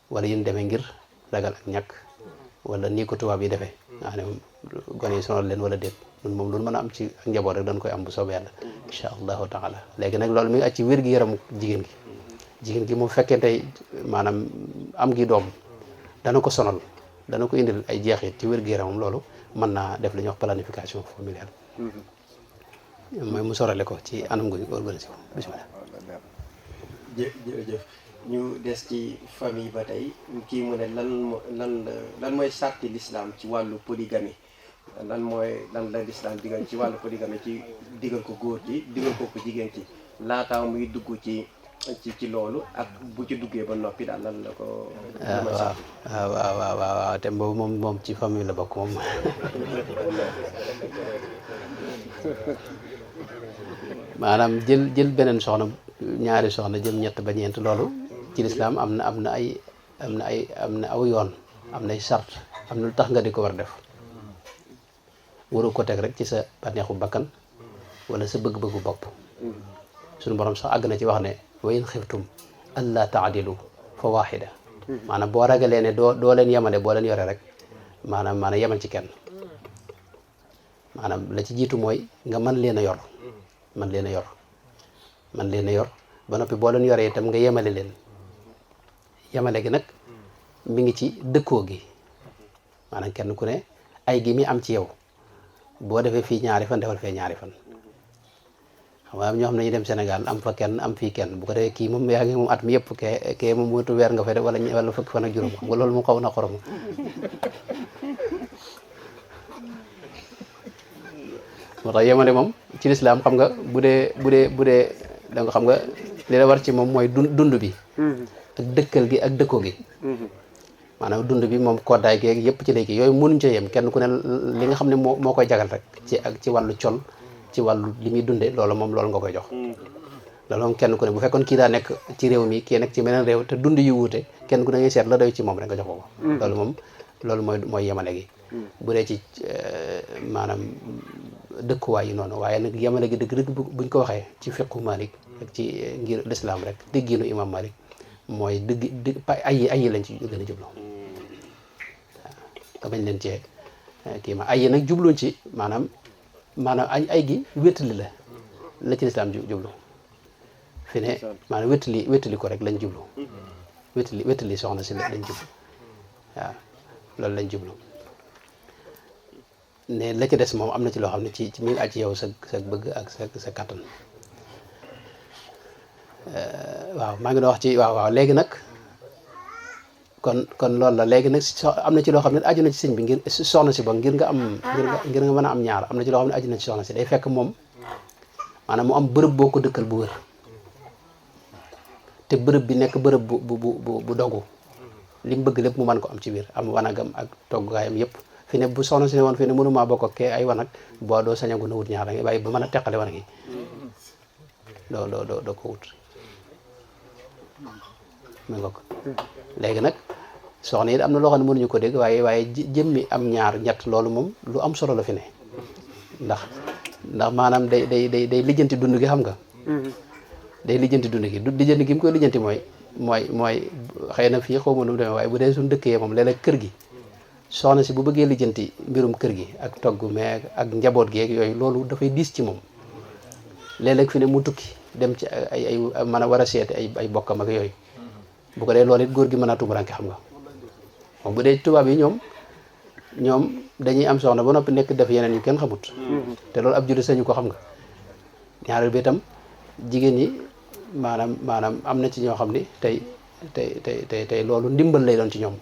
wala yin demee ngir ragal ak ñàkk wala nii ko tubaab yi defee nga xam ne moom gone yi sonal leen wala déet ñun moom lu mën a am ci ak njaboot rek dañ koy am bu soobee yàlla incha allahu taala léegi nag loolu mi ngi aj ci wér-gi-yaramu jigéen gi moom fekkee tey maanaam am gi doom dana ko sonal dana ko indil ay jeexit ci wér-gi-yaramam loolu mën naa def li ñuy wax planification familiale mooy mu sorale ko ci anam gu organisé ko bismillah jërëjëf ñu des ci famille ba tey kii mu ne lan mooy sarti l'islam ci wàllu polygamie lan la l'islam digal ci wàllu polygamie ci digal ko góor ci digal ko jigéen ci laataa muy dugg ci loolu ak bu ci duggee ba noppi daal lan la ko waaw te boobu moom ci famille la bokk moom maanaam jël beneen soxna ñaari soxna jël ñett ba ñeent loolu ci lislaam am na aw yoon am nay sart am na lu tax nga di ko war def waru ko teg rek ci sa bànneexu bakkan wala sa bëgg-bëggu bopp suñu borom sax àgg na ci wax ne wa in xiftum allaa taadilu fa waaxida maanaam boo ragalee ne doo leen yemale boo leen yore rek maanaam yemal ci kenn maanaam la ci jiitu mooy nga mën leen a yor ba noppi boo leen yoree itam nga yemale leen yemale gi nag mi ngi ci dëkkoo gi maanaam kenn ku ne ay gi mi am ci yow boo defee fii ñaari fan defal fee ñaari fan xam nga am ñoo xam ne ñu dem Sénégal am fa kenn am fii kenn bu ko defee kii moom yaa ngi moom at mi yëpp kee moom wutu weer nga fay def wala fukki fan ak juróom xam nga loolu mu xaw na xorom moo tax yemale moom ci lislaam xam nga bu dee da nga xam nga li la war ci moom mooy dund bi ak dëkkal gi ak dëkkoo gi maanaam dund bi moom koddaay gi yëpp ci léegi yooyu mënuñ ca yem kenn ku ne li nga xam ne moo koy jagal rek ci wàllu col ci wàllu li muy dundee loolu nga koy jox loolu moom kenn ku ne bu fekkoon kii daa nekk ci réew mi kii nekk ci meneen réew te dund yu wuute kenn ku ne ngay seet la doy ci moom rek nga jox ko loolu mooy yemale gi bu dee ci maanaam dëkkuwaay yi noonu waaye nag yemale gi dëgg buñ ko waxee ci fiqhu Malik ak ci ngir l'islam rek déggiinu imam Malik mooy dëgg ay lañ ci gën a jublu waaw bañ leen cee kii ma ay nag jubluñ ci maanaam ay gi wéttali la ci lislaam jublu fi ne maanaam wéttali ko rek lañ jublu wéttali soxna si lañ jublu waaw loolu lañ jublu ne la ci des moom am na ci loo xam ne ci mi ngi aj yow sa bëgg ak sa kattan waaw maa ngi doon wax ci waaw léegi nag kon loolu la léegi nag am na ci loo xam ne aju na ci sëñ bi ngir soxna si ba ngir nga mën a am ñaar am na ci loo xam ne aju na ci soxna si day fekk moom maanaam mu am bërëb boo ko dëkkal bu wér te bërëb bi nekk bërëb bu dogu li mu bëgg lépp mu mën ko am ci biir am wanagam ak toggaayam yëpp fi ne bu soxna si ne woon fi ne mënumaa bokk ak kee ay wanag boo doo sañagu na wut ñaar da ngay bàyyi ba mën a teqale wanag yi doo ko wut mu nga ko léegi nag soxna yi am na loo xam ne mënuñu ko dégg waaye jëmmi am ñaar ñett loolu moom lu am solo la fi ne ndax maanaam day lijjanti dund gi xam nga day lijjanti dund gi lijjanti gi mu koy lijjanti mooy xëy na fii xaw ma nu mu demee waaye bu dee suñu dëkkee moom léeg-léeg kër gi soxna si bu bëggee lijjanti mbirum kër gi ak togg meeg ak njaboot gi ak yooyu loolu dafay diis ci moom léeg-léeg fi ne mu tukki dem ci ay mën a war a seeti ay bokkam ak yooyu bu ko dee loolu it góor gi mën a tumuranke xam nga moom bu dee tubaab yi ñoom dañuy am soxna ba noppi nekk def yeneen yu kenn xamut te loolu ab jullit sañu ko xam nga ñaareel bi itam jigéen ñi maanaam am na ci ñoo xam ni tey loolu ndimbal lay doon ci ñoom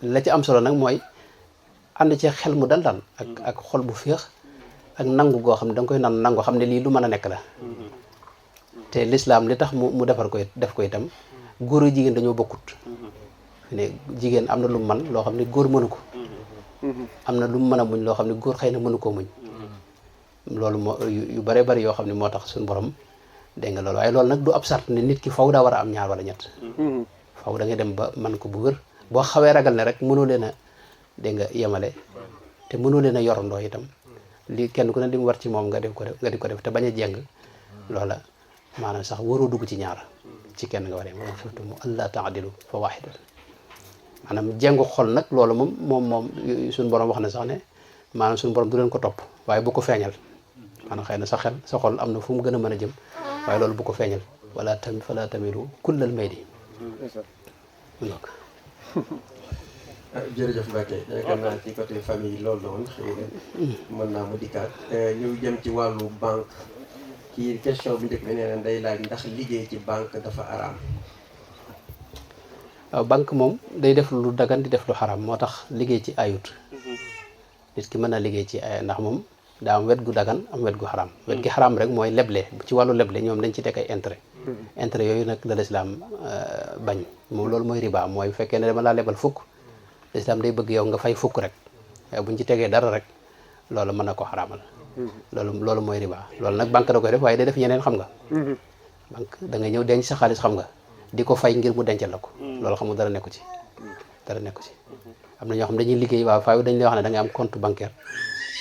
la ci am solo nag mooy ànd ci xel mu dal ak xol bu féex ak nangu goo xam ne da nga koy nangu xam ne lii lu mën a nekk la te lislaam li tax mu defar koy def ko itam góor ak jigéen dañoo bokkut ne jigéen am na lu mu mën loo xam ne góor mënu ko am na lu mu mën a muñ loo xam ne góor xëy na mënu koo muñ loolu moo yu bare bari yoo xam ne moo tax suñu borom dégg nga loolu waaye loolu nag du ab sart ne nit ki faw daa war a am ñaar wala ñett faw da ngay dem ba man ko bu wër boo xawee ragal ne rek mënoo leen a dégg nga yemale te mënoo leen a yorandoo itam li kenn ku ne li mu war ci moom nga di ko def te bañ a jeng loola maanaam sax waroo dugg ci ñaar ci kenn nga waree moom xiftum allaa taadilu fa waahida maanaam jengu xol nag loolu moom suñu borom wax na sax ne maanaam suñu borom du leen ko topp waaye bu ko feeñal maanaam xëy na sa xel sa xol am na fu mu gën a mën a jëm waaye loolu bu ko feeñal fala tamilu kullal mayli jërëjëf Mbacke yaakaar naa ci côté famille loolu la woon xëy na mën naa mu dikkaat ñu jëm ci wàllu banque kii question bi njëkk bi nee na day laaj ndax liggéey ci banque dafa araam. waaw banque moom day def lu dagan di def lu xaraam moo tax liggéey ci ayut nit ki mën na liggéey ci ay ndax moom daa am wet gu dagan am wet gu xaraam wet gi xaraam rek mooy leble ci wàllu leble ñoom dañ ci teg ay intérêt intérêt yooyu nag la lislaam bañ moom loolu mooy riba mooy bu fekkee ne dama laa lebal fukk lislaam day bëgg yow nga fay fukk rek buñ ci tegee dara rek loolu mën na ko xaraamal loolu mooy riba loolu nag banque da koy def waaye day def yeneen xam nga banque da nga ñëw denc sa xaalis xam nga di ko fay ngir mu dencal la ko loolu xam nga dara nekku ci am na ñoo xam dañuy liggéey waaw faaw dañ lay wax ne da ngay am compte bancaire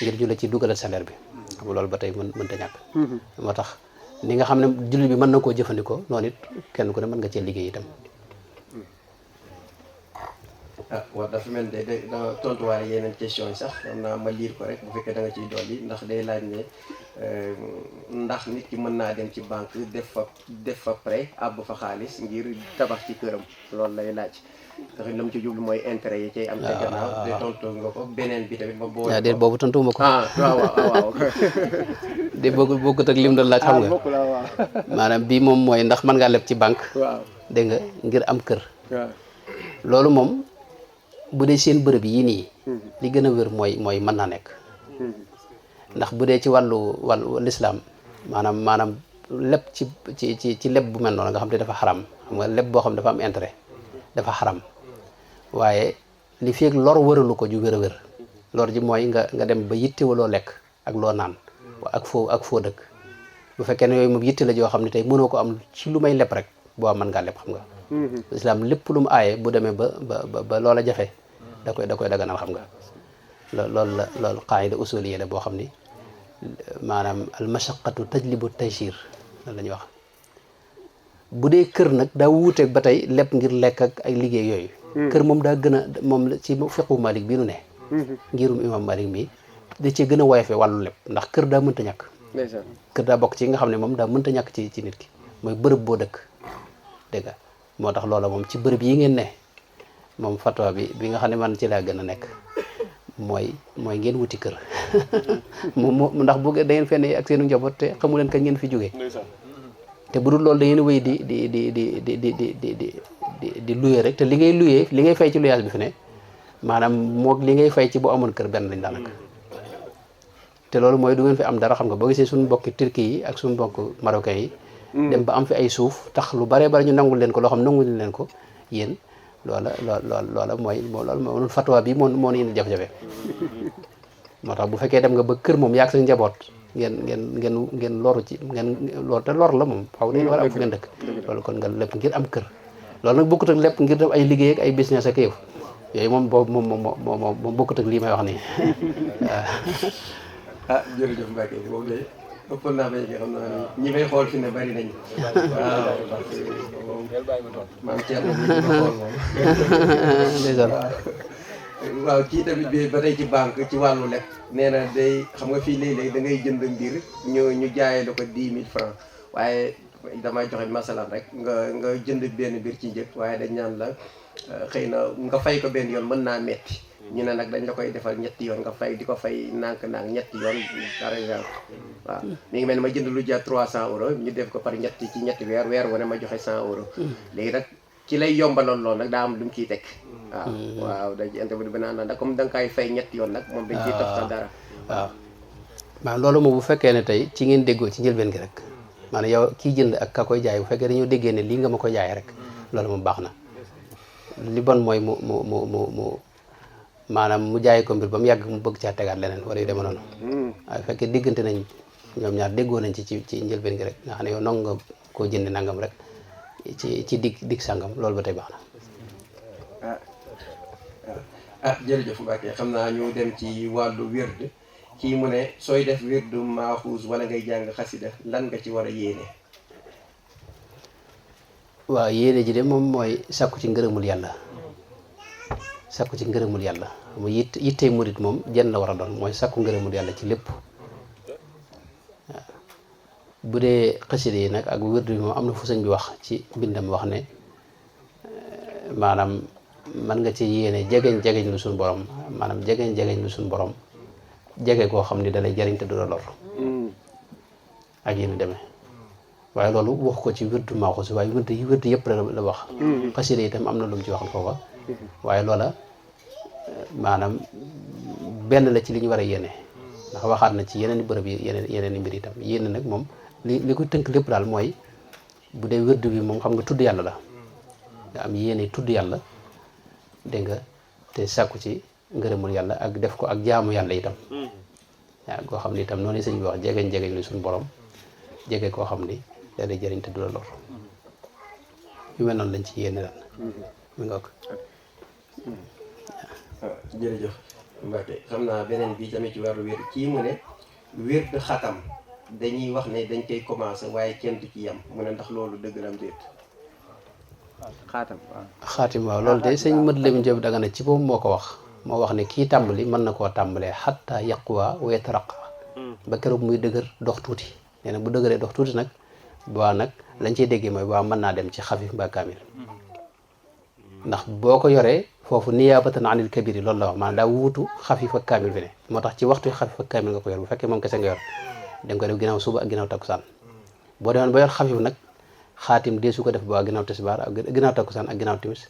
ngir ñu la ci dugalal salaire bi xam nga loolu ba tey mënta ñàkk moo tax ni nga xam ne jullit bi mën na koo jëfandikoo noonu it kenn ku ne mën nga cee liggéey itam waaw dafa mel ne da tontuwaale yeneen question yi sax xam naa ma liir ko rek bu fekkee da nga ciy dolli ndax day laaj ne ndax nit ki mën naa dem ci banque def fa prêt àbb fa xaalis ngir tabax ci këram loolu lay laaj ndax la mu ci jublu mooy intérêt yi cay am ca gannaaw de tontu nga ko beneen bi tamit ma boole déet boobu tontuwuma ko waaw de bokkut ak lim doon laaj xam nga maanaam bii moom mooy ndax mën ngaa leb ci banque dégg nga ngir am kër loolu moom bu dee seen bërëb yii nii li gën a wér mooy mën naa nekk ndax bu dee ci wàllu lislaam maanaam lépp ci leb bu mel noonu nga xam te dafa xaram xam nga leb boo xam dafa am intérêt dafa xaram waaye li feeg lor wëralu ko ju wér a wér lor ji mooy nga dem ba yittewoo loo lekk ak loo naan ak foo dëkk bu fekkee ne yooyu moom yitte la joo xam ne tey mënoo ko am ci lu may leb rek boo mën ngaa leb xam nga lislaam lépp lu mu aaye bu demee ba loola jafe da koy daganal xam nga loolu qaayida usuliyya la boo xam ni maanaam al mashaqatu tajlibu taysir lan la ñuy wax bu dee kër nag daa wuuteeg ba tey lépp ngir lekk ak ay liggéey yooyu kër moom daa gën a moom ci fiqhu Malik bi nu ne ngirum imam Malik mi da cee gën a woyofe wàllu lépp ndax kër daa mënta ñàkk kër daa bokk ci nga xam ne moom daa mënta ñàkk ci nit ki mooy bërëb boo dëkk dégg nga moo tax loola moom ci bërëb yi ngeen ne moom fatwa bi nga xam ne man ci laa gën a nekk mooy ngeen wuti kër moom ndax bu da ngeen fenn ak seenu njaboot te xamu leen kañ ngeen fi jógee te bu dul loolu da ngeen wéy di luye rek te li ngay fay ci luyaas bi fi ne maanaam moog li ngay fay ci bu amoon kër benn lañ daanaka te loolu mooy du ngeen fi am dara xam nga boo gisee suñu mbokki turki yi ak suñu mbokk marocain yi dem ba am fi ay suuf tax lu bare bari ñu nangul leen ko loo xam nangul leen ko yéen loola mooy loolu fatwa bi moo nu indi jafe-jafe moo tax bu fekkee dem nga ba kër moom yaag sa njaboot ngeen loru ci loolu te lor la moom xaw nañu war a am fu ngeen dëkk loolu kon nga lépp ngir am kër loolu nag bokkut ak lépp ngir def ay liggéey ak ay business ak yëf yooyu moom boobu moom bokkut ak lii may wax nii waaw jërëjëf Mbacke boobu de ëppoon naa béy xam naa ñi may xool fi ne bari nañu waaw parce que moom maam Thierno bi ma xool moom waaw kii tamit bi ba tey ci banque ci wàllu lekk nee na day xam nga fii léeg-léeg da ngay jënd mbir ñu jaayee la ko 10 000 francs waaye damay joxe masalan rek nga jënd benn mbir ci njëkk waaye dañ ñaan la xëy na nga fay ko benn yoon mën naa metti ñu ne nag dañ la koy defal ñetti yoon nga fay di ko fay nànk-nànk ñetti yoon par exemple waaw mi ngi mel ne ma jënd lu jar 300 euros ñu def ko par ñetti weer wane ma joxe 100 euros léegi nag ci lay yombaloon loolu nag daa am lu mu ciy teg waaw dañ ci intervenir ba naan nag comme da nga koy fay ñetti yoon nag moom dañ ciy toftal dara waaw maanaam loolu moom bu fekkee ne tey ci ngeen déggoo ci njëlbeen gi rek maanaam yow kii jënd ak ka koy jaay bu fekkee dañoo déggee ne lii nga ma koy jaay rek loolu moom baax na li bon mooy mu maanaam mu jaay ko mbir ba mu yàgg mu bëgg caa tegaat leneen wala yu deme noonu waaye bu fekkee diggante nañ ñoom ñaar déggoo nañ ci njëlbeen gi rek nga xam ne yow nangu nga koo jënd nangam rek ci dig sàngam loolu ba tey baax na. Jërëjëf Mbacke xam naa ñu dem ci wàllu wird kii mu ne sooy def wirdu maaxuus wala ngay jàng xasida lan nga ci war a yéene. waaw yéene ji de moom mooy sakku ci ngërëmul yàlla sakku ci ngërëmul yàlla mu yittee murit moom jenn la war a doon mooy sakku ngërëmul yàlla ci lépp waaw bu dee xasida yi nag ak wirdu bi moom am na fu sëñ bi wax ci mbindam wax ne maanaam man nga ci yéene jegeñ lu suñ borom maanaam jegeñ lu suñ borom jege koo xam ni dalay jariñ te du la lor ak yéen demee waaye loolu wax ko ci wirdu maaxuus waaye wirdu yëpp la wax xasida itam am na lu mu ci waxal foofa waaye loola maanaam benn la ci li ñu war a yéene ndax waxaat na ci yeneen i bërëb yi yeneen i mbir itam yéene nag moom li ko tënk lépp daal mooy bu dee wirdu bi moom xam nga tudd yàlla la nga am yéene tudd yàlla dégg nga te sàkku ci ngërëmul yàlla ak def ko ak jaamu yàlla itam waaw koo xam ni itam noonu sëñ bi wax jegeñ lu suñu borom jege koo xam ni da lay jëriñ te du la lor yu mel noonu lañ ci yéene daal mi nga ko jërëjëf Mbacke xam naa beneen bi tamit ci wàllu wér kii mu ne wér de xatam dañuy wax ne dañ koy commencé waaye kenn du ci yem mu ne ndax loolu dëgg la am déet. xaatim waaw loolu de sëñ Mat Lamin Jóob Dagana ci boobu moo ko wax moo wax ne kii tàmbali mën na koo tàmbalee xatta yaquwa wa yataraqa ba keroog muy dëgër dox tuuti nee na bu dëgëree dox tuuti nag baa nag lañ ciy déggee mooy baa mën naa dem ci xafif mbaa kaamil ndax boo ko yoree foofu niyaabatan anil kabiri loolu la wax maanaam daa wuutu xafif ak kaamil bi ne moo tax ci waxtu xafif ak kaamil nga ko yor bu fekkee moom kese nga yor da nga ko def ginnaaw suba ak ginnaaw takkusaan boo demoon ba yor xafif nag xaatim dee su ko def ba ginnaaw tisbaar ak ginnaaw takkusaan ak ginnaaw timis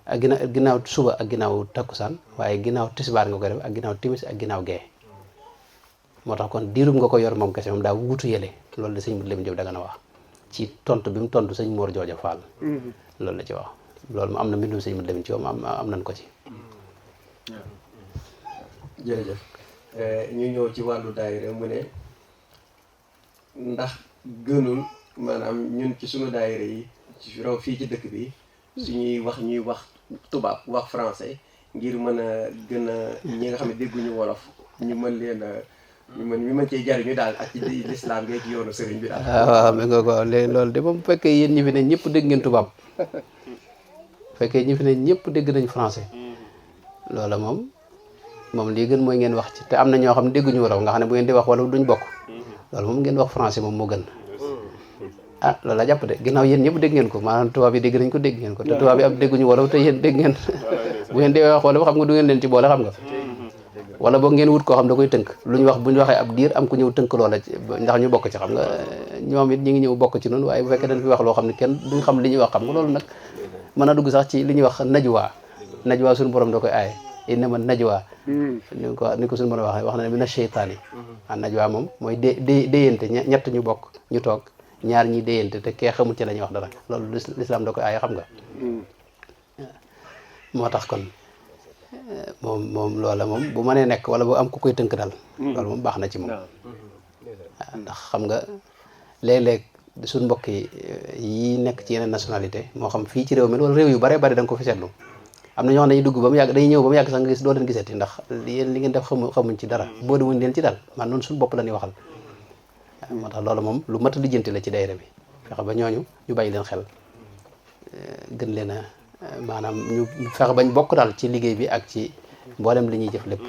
ak ginnaaw suba ak ginnaaw takkusaan waaye ginnaaw tisbaar nga ko def ak ginnaaw timis ak ginnaaw gee moo tax kon diirub nga ko yor moom kese moom daa wuutu yële loolu la sëñ Mat Lamin Jóob Dagana wax ci tontu bi mu tontu sëñ Moor Jooja Faal loolu la ci wax loolu mu am na mbindum sëñ Mat Lamin ci am nañ ko ci jërëjëf ñu ñëw ci wàllu daayira mu ne ndax gënul maanaam ñun ci sunu daayira yi ci raw fii ci dëkk bi suñuy wax ñuy wax tubaab wax français ngir mën a gën a ñi nga xam ne dégguñu wolof ñu mën leen a ñu mën cee jariñu daal ak ci lislaam gi ci yoonu sëriñ bi daal. waaw mais nga ko léegi loolu de moom bu fekkee yéen ñi fi ne ñëpp dégg ngeen tubaab bu fekkee ñi fi ne ñëpp dégg nañ français loola moom lii gën mooy ngeen wax ci te am na ñoo xam ne dégguñu wolof nga xam ne bu ngeen di wax wolof duñ bokk loolu moom ngeen wax français moom moo gën ah loolu la jàpp de ginnaaw yéen ñëpp dégg ngeen ko maanaam tubaab yi dégg nañ ko dégg ngeen ko te tubaab yi am dégguñu wolof te yéen dégg ngeen bu ngeen di wax wolof xam nga du ngeen leen ci boole xam nga wala boog ngeen wut koo xam da koy tënk lu ñu wax bu ñu waxee ab diir am ku ñëw tënk loola ndax ñu bokk ci xam nga ñoom it ñi ngi ñëw bokk ci noonu waaye bu fekkee dañ fi wax loo xam ne kenn duñ xam li ñuy wax xam nga loolu nag mën a dugg sax ci li ñuy wax najwa suñu borom da koy aaye innama najwa ni ko suñu borom waxee wax na ne mina sheytaani ah najwa moom mooy déyante ñett ñu bokk ñu toog ñaar ñi déyante te kee xamul ci la ñuy wax dara loolu lislaam da koy aaye xam nga moo tax kon moom loola moom bu mënee nekk wala bu am ku koy tënk daal loolu moom baax na ci moom waaw ndax xam nga léeg-léeg suñ mbokk yi nekk ci yeneen nationalité moo xam fii ci réew mi wala réew yu bare bari da nga ko fi seetlu am na ñoo xam ne dañuy dugg ba mu yàgg dañuy ñëw ba mu yàgg sax nga gis doo leen gisati ndax yéen li ngeen def xamuñ ci dara boo wuñ leen ci daal man noonu suñu bopp la ñuy waxal waaw moo tax loolu moom lu mat a lijjanti la ci daayira bi fexe ba ñooñu ñu bàyyi leen xel gën leen a maanaam ñu fexe bañ bokk daal ci liggéey bi ak ci mboolem li ñuy jëf lépp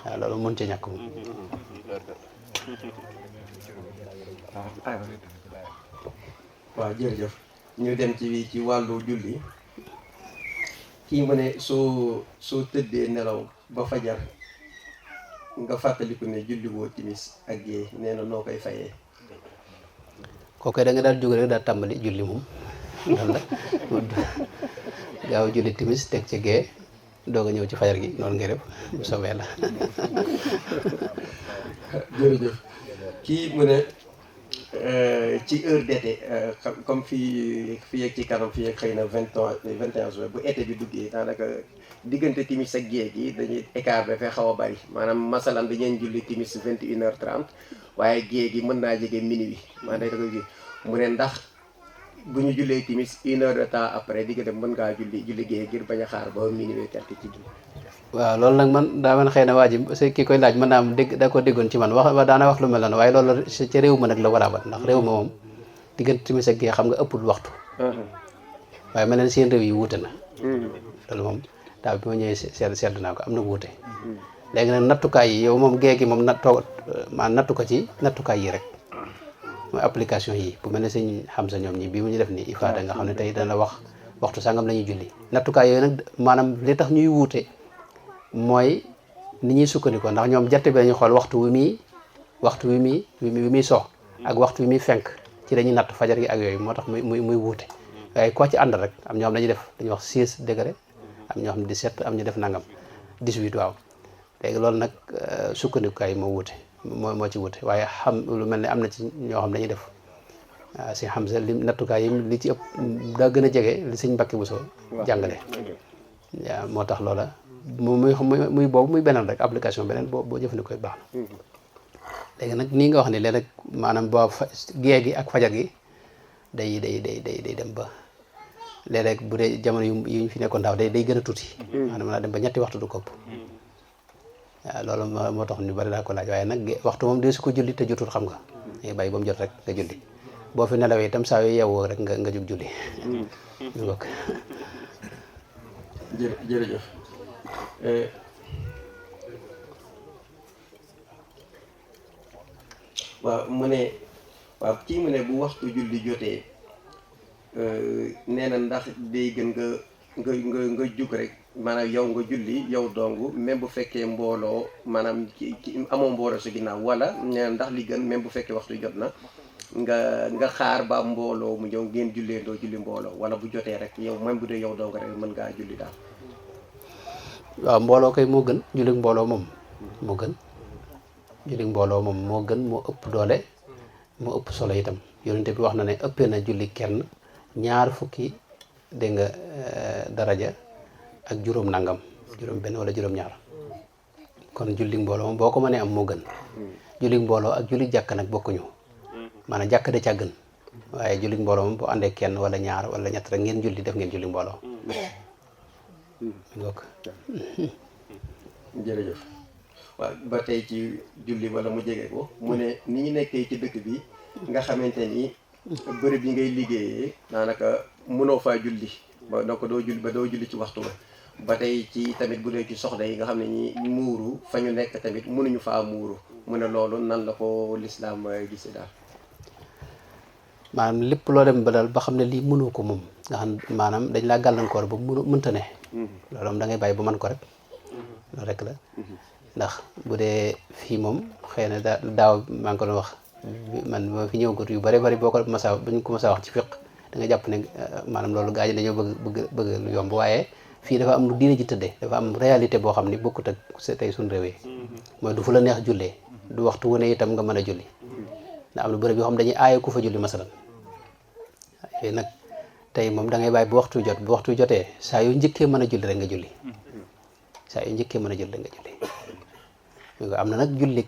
waaw loolu mën ci ñàkk moom waaw jërëjëf ñu dem ci wàllu julli kii mu ne soo tëddee nelaw ba fajar nga fàttaliku ne julli woo timis ak gée nee na noo koy fayee. kooku da nga daal jóg rek daal tàmbali julli moom daal la gaaw julli timis teg ci gée doog a ñëw ci fajar gi noonu ngay def bu soobee la. jërëjëf kii mu ne ci heure d'été comme fii ak ci kanam fii ak xëy na 21 juin bu été bi duggee daanaka diggante timis ak gée gi dañuy écart dafay xaw a bari maanaam masalan dañuy julli timis 21h30 waaye gée gi mën naa jege minuit maanaam day da koy gi mu ne ndax bu ñu jullee timis 1 heure de temps après diggante mën ngaa julli gée ngir bañ a xaar ba minuit quelque ci julli. waaw loolu nag man daa man xëy na waa ji ki koy laaj mën naa am dégg da ko déggoon ci man daana wax lu mel noonu waaye loolu ca réew ma nag la waraabal ndax réew ma moom diggante timis ak gee xam nga ëppul waxtu waaye mel na seen réew yi wuute na loolu moom daaw bi ma ñëwee sedd naa ko am na wuute léegi nag nattukaay yi yow moom gee gi moom nattu ko ci nattukaay yi rek mooy application yi bu mel ne sëñ Hamza ñoom ñi bii mu ñu def nii ifaada nga xam ne tey dana wax waxtu sangam la ñuy julli nattukaay yooyu nag maanaam li tax ñuy wuute mooy ni ñuy sukkandikoo ndax ñoom jant bi lañuy xool waxtu wi muy sox ak waxtu wi muy fenk ci dañuy natt fajar gi ak yooyu moo tax muy wuute waaye koo ci ànd rek am ñoo xam dañuy wax 6 degré am ñoo xam 17 am ñu def nangam 18 waaw léegi loolu nag sukkandikukaay yi moo wuute moo ci wuute waaye xam lu mel ne am na ci ñoo xam dañuy def si Hamza li nattukaay yi li ci ëpp daa gën a jege li sëñ Mbàkke Buso jàngale waaw moo tax loola muy boobu muy beneen rek application beneen boo jëfandikoo baax na léegi nag nii nga wax ni léegi rek maanaam boo gée gi ak fajar gi day dem ba léeg-léeg bu dee jamono yu ñu fi nekkoon daaw day gën a tuuti maanaam mën naa dem ba ñetti waxtu du kopp waaw loolu moo tax ñu bari daa ko laaj waaye nag waxtu moom dee su ko julli te jotul xam nga ngay bàyyi ba mu jot rek nga julli boo fi nelawee itam saa yu yeewoo rek nga jóg julli jërëjëf waaw mu ne waaw kii mu ne bu waxtu julli jotee nee na ndax day gën nga jug rek maanaam yow nga julli yow dong même bu fekkee mbooloo maanaam ci amoo mbooloo si ginnaaw wala nee na ndax li gën même bu fekkee waxtu jot na nga xaar ba mbooloo mu ñëw ngeen julleendoo julli mbooloo wala bu jotee rek yow même bu dee yow dong rek mën ngaa julli daal. waaw mbooloo kay moo gën julli mbooloo moom moo gën julli mbooloo moom moo gën moo ëpp doole moo ëpp solo itam yonente bi wax na ne ëppee na julli kenn ñaar fukki dégg nga daraja ak juróom nangam juróom benn wala juróom ñaar kon julli mbooloo moom boo ko mënee am moo gën julli mbooloo ak julli jàkk nag bokkuñu maanaam jàkk de ca gën waaye julli mbooloo moom boo àndee kenn wala ñaar wala ñett rek ngeen julli def ngeen julli mbooloo ngok jërëjëf waaw ba tey ci julli wala mu jege ko mu ne ni ñu nekkee ci dëkk bi nga xamante ni bërëb yi ngay liggéeyee daanaka mënoo faa julli ba donc doo julli ci waxtu ba tey ci tamit bu dee ci soxna yi nga xam ne ñi muuru fa ñu nekk tamit mënuñu faa muuru mu ne loolu nan la ko lislaam gisee daal. maanaam lépp loo dem ba daal ba xam ne lii mënoo ko moom nga xam maanaam dañ laa gàllankoor ba mënta ne loolu moom da ngay bàyyi ba mën ko rek loolu rek la ndax bu dee fii moom xëy na daaw maa ngi ko doon wax man ma fi ñëw got yu bari boo ko masa buñ ko masa wax ci fiq da nga jàpp ne maanaam loolu gaa yi dañoo bëgg lu yomb waaye fii dafa am lu diine ji tëddee dafa am réalité boo xam ne bokkut ak tey suñu réew yi mooy du fu la neex jullee du waxtu wu ne itam nga mën a julli ndax am na bërëb yoo xam dañuy aaye ku fa julli masalan yooyu nag tey moom da ngay bàyyi bu waxtu jotee saa yu njëkkee mën a julli rek nga julli saa yu njëkkee mën a julli rek nga julli am na nag julli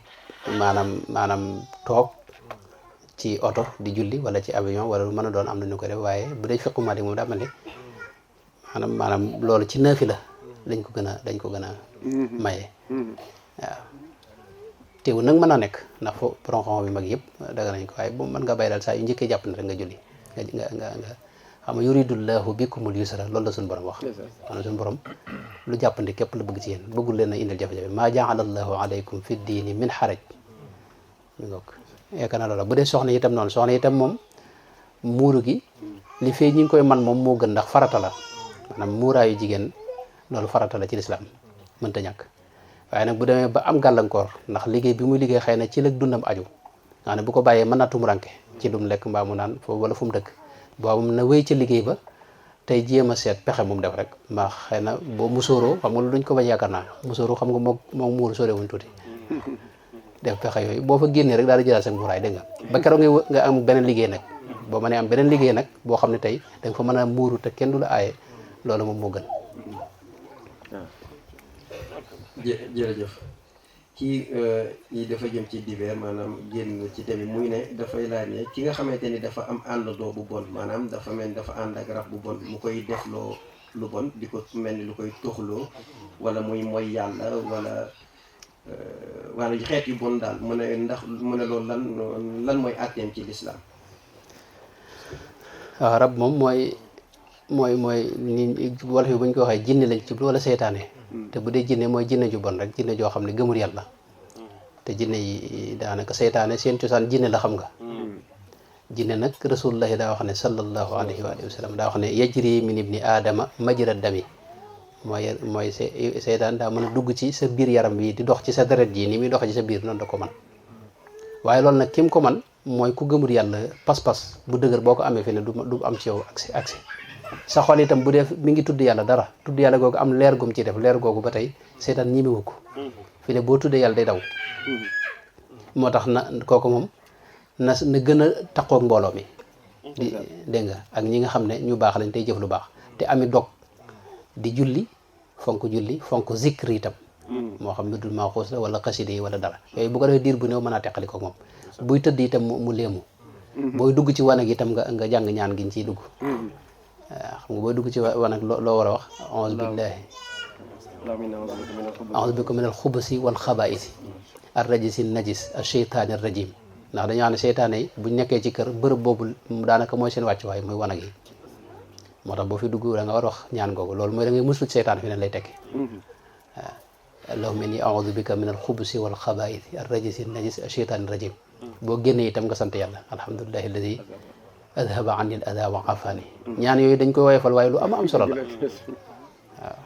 maanaam toog ci oto di julli wala ci avion wala lu mën a doon am na ñu ko def waaye bu dee fiqu Maalik moom daa mel ni maanaam loolu ci naafi la dañ ko gën a maye waaw teewul nag mën a nekk ndax fo borom bi mag yëpp daga nañ ko waaye bu mën nga bàyyi daal saa yu njëkkee jàpp ne rek nga julli nga xam nga yuridullahu bikumul yusra loolu la suñu borom wax maanaam suñu borom lu jàppandi képp la bëgg ci yéen bëggul leen a indil jafe-jafe maa jaala allahu alaykum fi diini min xaraj mi ngoog yaakaar naa loola bu dee soxna itam noonu soxna itam moom muuru gi li fee ñi ngi koy man moom moo gën ndax farata la maanaam muuraayu jigéen loolu farata la ci lislaam mënta ñàkk waaye nag bu demee ba am gàllankoor ndax liggéey bi muy liggéey xëy na ci la dundam aju nga ne bu ko bàyyee mën naa tumuranke ci lu mu lekk mbaa mu naan foofu wala fu mu dëkk boobu na wéy ca liggéey ba tey jéem a seet pexe moom def rek mbaa xëy na boo musóoroo xam nga lu duñ ko bañ yaakaar naa musóoroo xam nga moom muuru sore wuñ tuuti def pexe yooyu boo fa génnee rek daal di jëlaat sa muuraay dégg nga ba keroog nga am beneen liggéey nag boo mënee am beneen liggéey nag boo xam ne tey da nga fa mën a muuru te kenn du la aaye loolu moom moo gën. jërëjëf kii yi dafa jëm ci divers maanaam génn ci tamit muy ne dafay laaj ne ki nga xamante ni dafa am àndandoo bu bon maanaam dafa mel ni dafa ànd ak rab bu bon mu koy defloo lu bon di ko mel ni lu koy toxloo wala muy mooy yàlla wala xeet yu bon daal mu ne ndax mu ne loolu lan mooy àtteem ci lislaam. waaw rab moom mooy ni wala fi bu ñu ko waxee jinne lañ ci wala seytaane te bu dee jinne mooy jinne ju bon rek jinne joo xam ne gëmul yàlla te jinne yi daanaka seytaane seen cosaan jinne la xam nga jinne nag rasulullahi daa wax ne sallallahu alayhi wa sallam daa wax ne yajri min ibni aadama majra dami mooy seytaan daa mën a dugg ci sa biir yaram bi di dox ci sa deret ji ni muy dox ci sa biir noonu da ko man waaye loolu nag kim ko man mooy ku gëmul yàlla pas-pas bu dëgër boo ko amee fi ne du am ci yow accès sa xol itam bu dee mi ngi tudd yàlla dara tudd yàlla googu am leer gum ci def leer googu ba tey seytaan ñimewu ko fi ne boo tuddee yàlla day daw moo tax na kooku moom na gën a taqoog mbooloo mi di dégg nga ak ñi nga xam ne ñu baax lañ tey jëf lu baax te ami dog di julli fonk zikri itam moo xam lu dul maaxuus la wala xaside yi wala dara yooyu bu ko defee diir bu néew mën a teqali ko moom buy tëdd itam mu léemu booy dugg ci wanag itam nga jàng ñaan giñ ciy dugg xam nga booy dugg ci wanag loo war a wax a'uuzu billahi a'uuzu bika min al-xubusi wal xabaa'isi ar-rajisi najis ash-shaytaani ar-rajim ndax dañoo xam ne seytaane yi buñ nekkee ci kër bërëb boobu daanaka mooy seen wàccuwaay mooy wanag yi moo tax boo fi dugg da nga war a wax ñaan googu loolu mooy da ngay muslu ci seytaan fi ne lay tekki waaw allahumma inni a'uuzu bika min al-xubusi wal xabaa'isi ar-rajisi najis ash-shaytaani ar-rajim boo génnee itam nga sant yàlla alhamdulillahi alladi adhaba anni al-adha wa afani ñaan yooyu dañ koy woyofal waaye lu am solo la waaw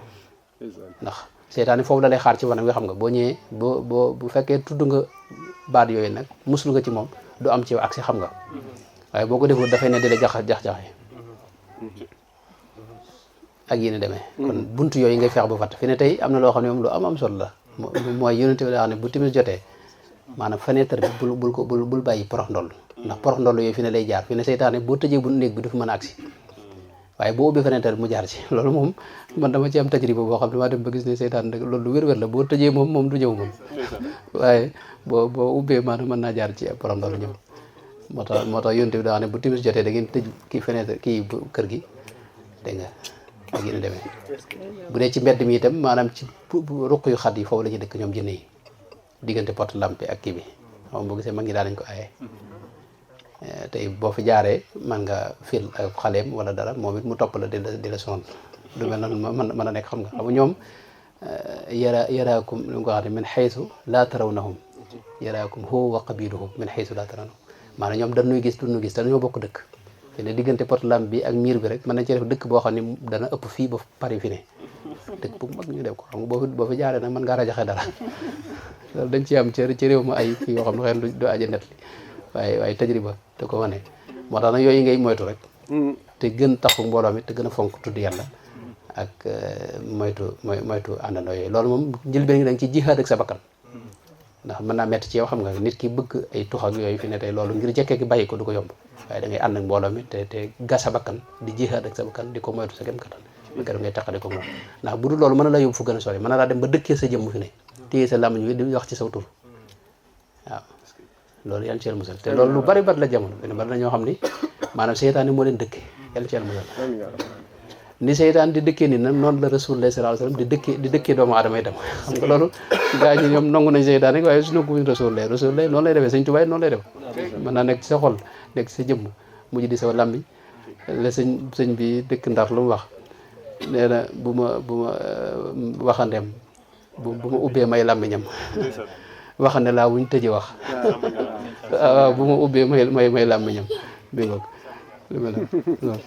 ndax seytaane foofu la lay xaar ci wanag wi xam nga boo ñëwee bu fekkee tudd nga baat yooyu nag muslu nga ci moom du am ci yow accès xam nga waaye boo ko deful dafay ne dale jax-jaxe ak yéen a demee kon buntu yooyu ngay feex ba fatt fi ne tey am na loo xam ne moom lu am solo la mooy yonent bi daa xam ne bu timis jotee maanaam fenêtre bi bul bàyyi porox ndoll ndax porox ndoll yooyu fi ne lay jaar fi ne seytaane boo tëjee bu néeg bi du fi mën a agsi waaye boo ubbee fenêtre bi mu jaar ci loolu moom man dama ci am tajriba boo xam ne maa dem ba gis ne seytaan rek loolu lu wér-wér la boo tëjee moom du ñëw moom waaye boo ubbee maanaam mën naa jaar ci porox ndoll ñëw moo tax yonent bi daa xam ne bu timis jotee da ngeen tëj kii fenêtre kii bu kër gi dégg nga ak yéen a demee bu dee ci mbedd mi itam maanaam ci ruq yu xat yi foofu la ñuy dëkk ñoom jinne yi diggante porte lampe ak kii bi xam boo gisee mag ñi daan nañ ko aaye tey boo fi jaaree man nga fil ak xaleem wala dara moom it mu topp la di la sonn du mel noonu mën a nekk xam nga ñoom yaraakum lu nga ko wax ne min xaysu laa tarawnahum yaraakum huwa wa qabiluhu min xaysu laa tarawnahum maanaam ñoom dañuy gis duñu gis te dañoo bokk dëkk fi ne diggante porte lampe bi ak miir bi rek mën nañ ci def dëkk boo xam ne dana ëpp fii ba Paris fi ne dëkk bu mag ñu def ko xam nga boo fi jaaree nag mën ngaa rajaxe dara loolu dañ ci am ci réew ma ay kii yoo xam ne xëy na du aja net li waaye tajriba te ko wane moo tax nag yooyu ngay moytu rek te gën taxu mbooloo mi te gën a fonk tudd yàlla ak moytu àndandoo yooyu loolu moom njëlbeen ngi da nga ci jihaad ak sa bakkan ndax mën naa metti ci yow xam nga nit ki bëgg ay tux ak yooyu fi ne tey loolu ngir jekkee ki bàyyi ko du ko yomb waaye da ngay ànd ak mbooloo mi te gas sa bakkan di jihaad ak sa bakkan di ko moytu sa kem kattan ba keroog ngay taqale ko moom ndax bu dul loolu mën na la yóbbu fu gën a sori mën na laa dem ba dëkkee sa jëmm fi ne téye sa làmmiñ wi di wax ci saw tur waaw loolu yàlla ci yàlla musal te loolu lu bari la jamono fi ne bari na ñoo xam ni maanaam seytaan moo leen dëkkee yàlla ci yàlla musal ni seytaan di dëkkee ni nag noonu la rasulullah sallallahu alayhi wasallam di dëkkee doomu aadama itam xam nga loolu gaa ñi ñoom nangu nañ seytaan rek waaye suñu ko rasulullah noonu lay defee sëñ Tuubaa noonu lay def mën naa nekk ci sa xol nekk ci sa jëmm mujj di sa làmmiñ la sëñ bi dëkk Ndar lu mu wax nee na bu ma waxandeem bu ma ubbee may làmmiñam waxande laa wuñ tëjee wax waaw bu ma ubbee may làmmiñam bi ngoog lu mel noonu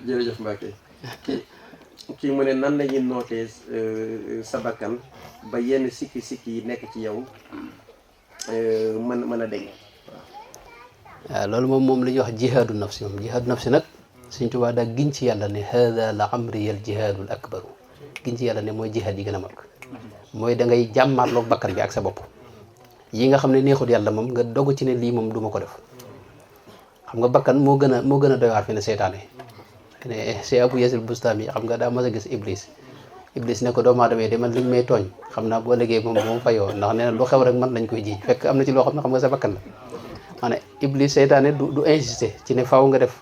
jërëjëf Mbacke kii mu ne nan lañuy nootee sa bakkan ba yenn sikki yi nekk ci yow mën a deñ waaw loolu moom li ñuy wax jihaadu nafsi moom jihaadu nafsi nag Sëñ Tuubaa daa giñ ci yàlla ne hada la amriyal jihaadul akbaru giñ ci yàlla ne mooy jihaad yi gën a mag mooy da ngay jàmmaarloog bakkan bi ak sa bopp yi nga xam ne neexut yàlla moom nga dogu ci ne lii moom du ma ko def xam nga bakkan moo gën a doy waar fi ne seytaane ne Cheikh Abou Yazid Bustami xam nga daa mas a gis Iblis ne ko doomu aadama yi de man liñ may tooñ xam naa boo liggéey moom moom fayoo ndax nee na lu xew rek man lañ koy jiiñ fekk am na ci loo xam ne xam nga sa bakkan la maanaam Iblis seytaane du insister ci ne faaw nga def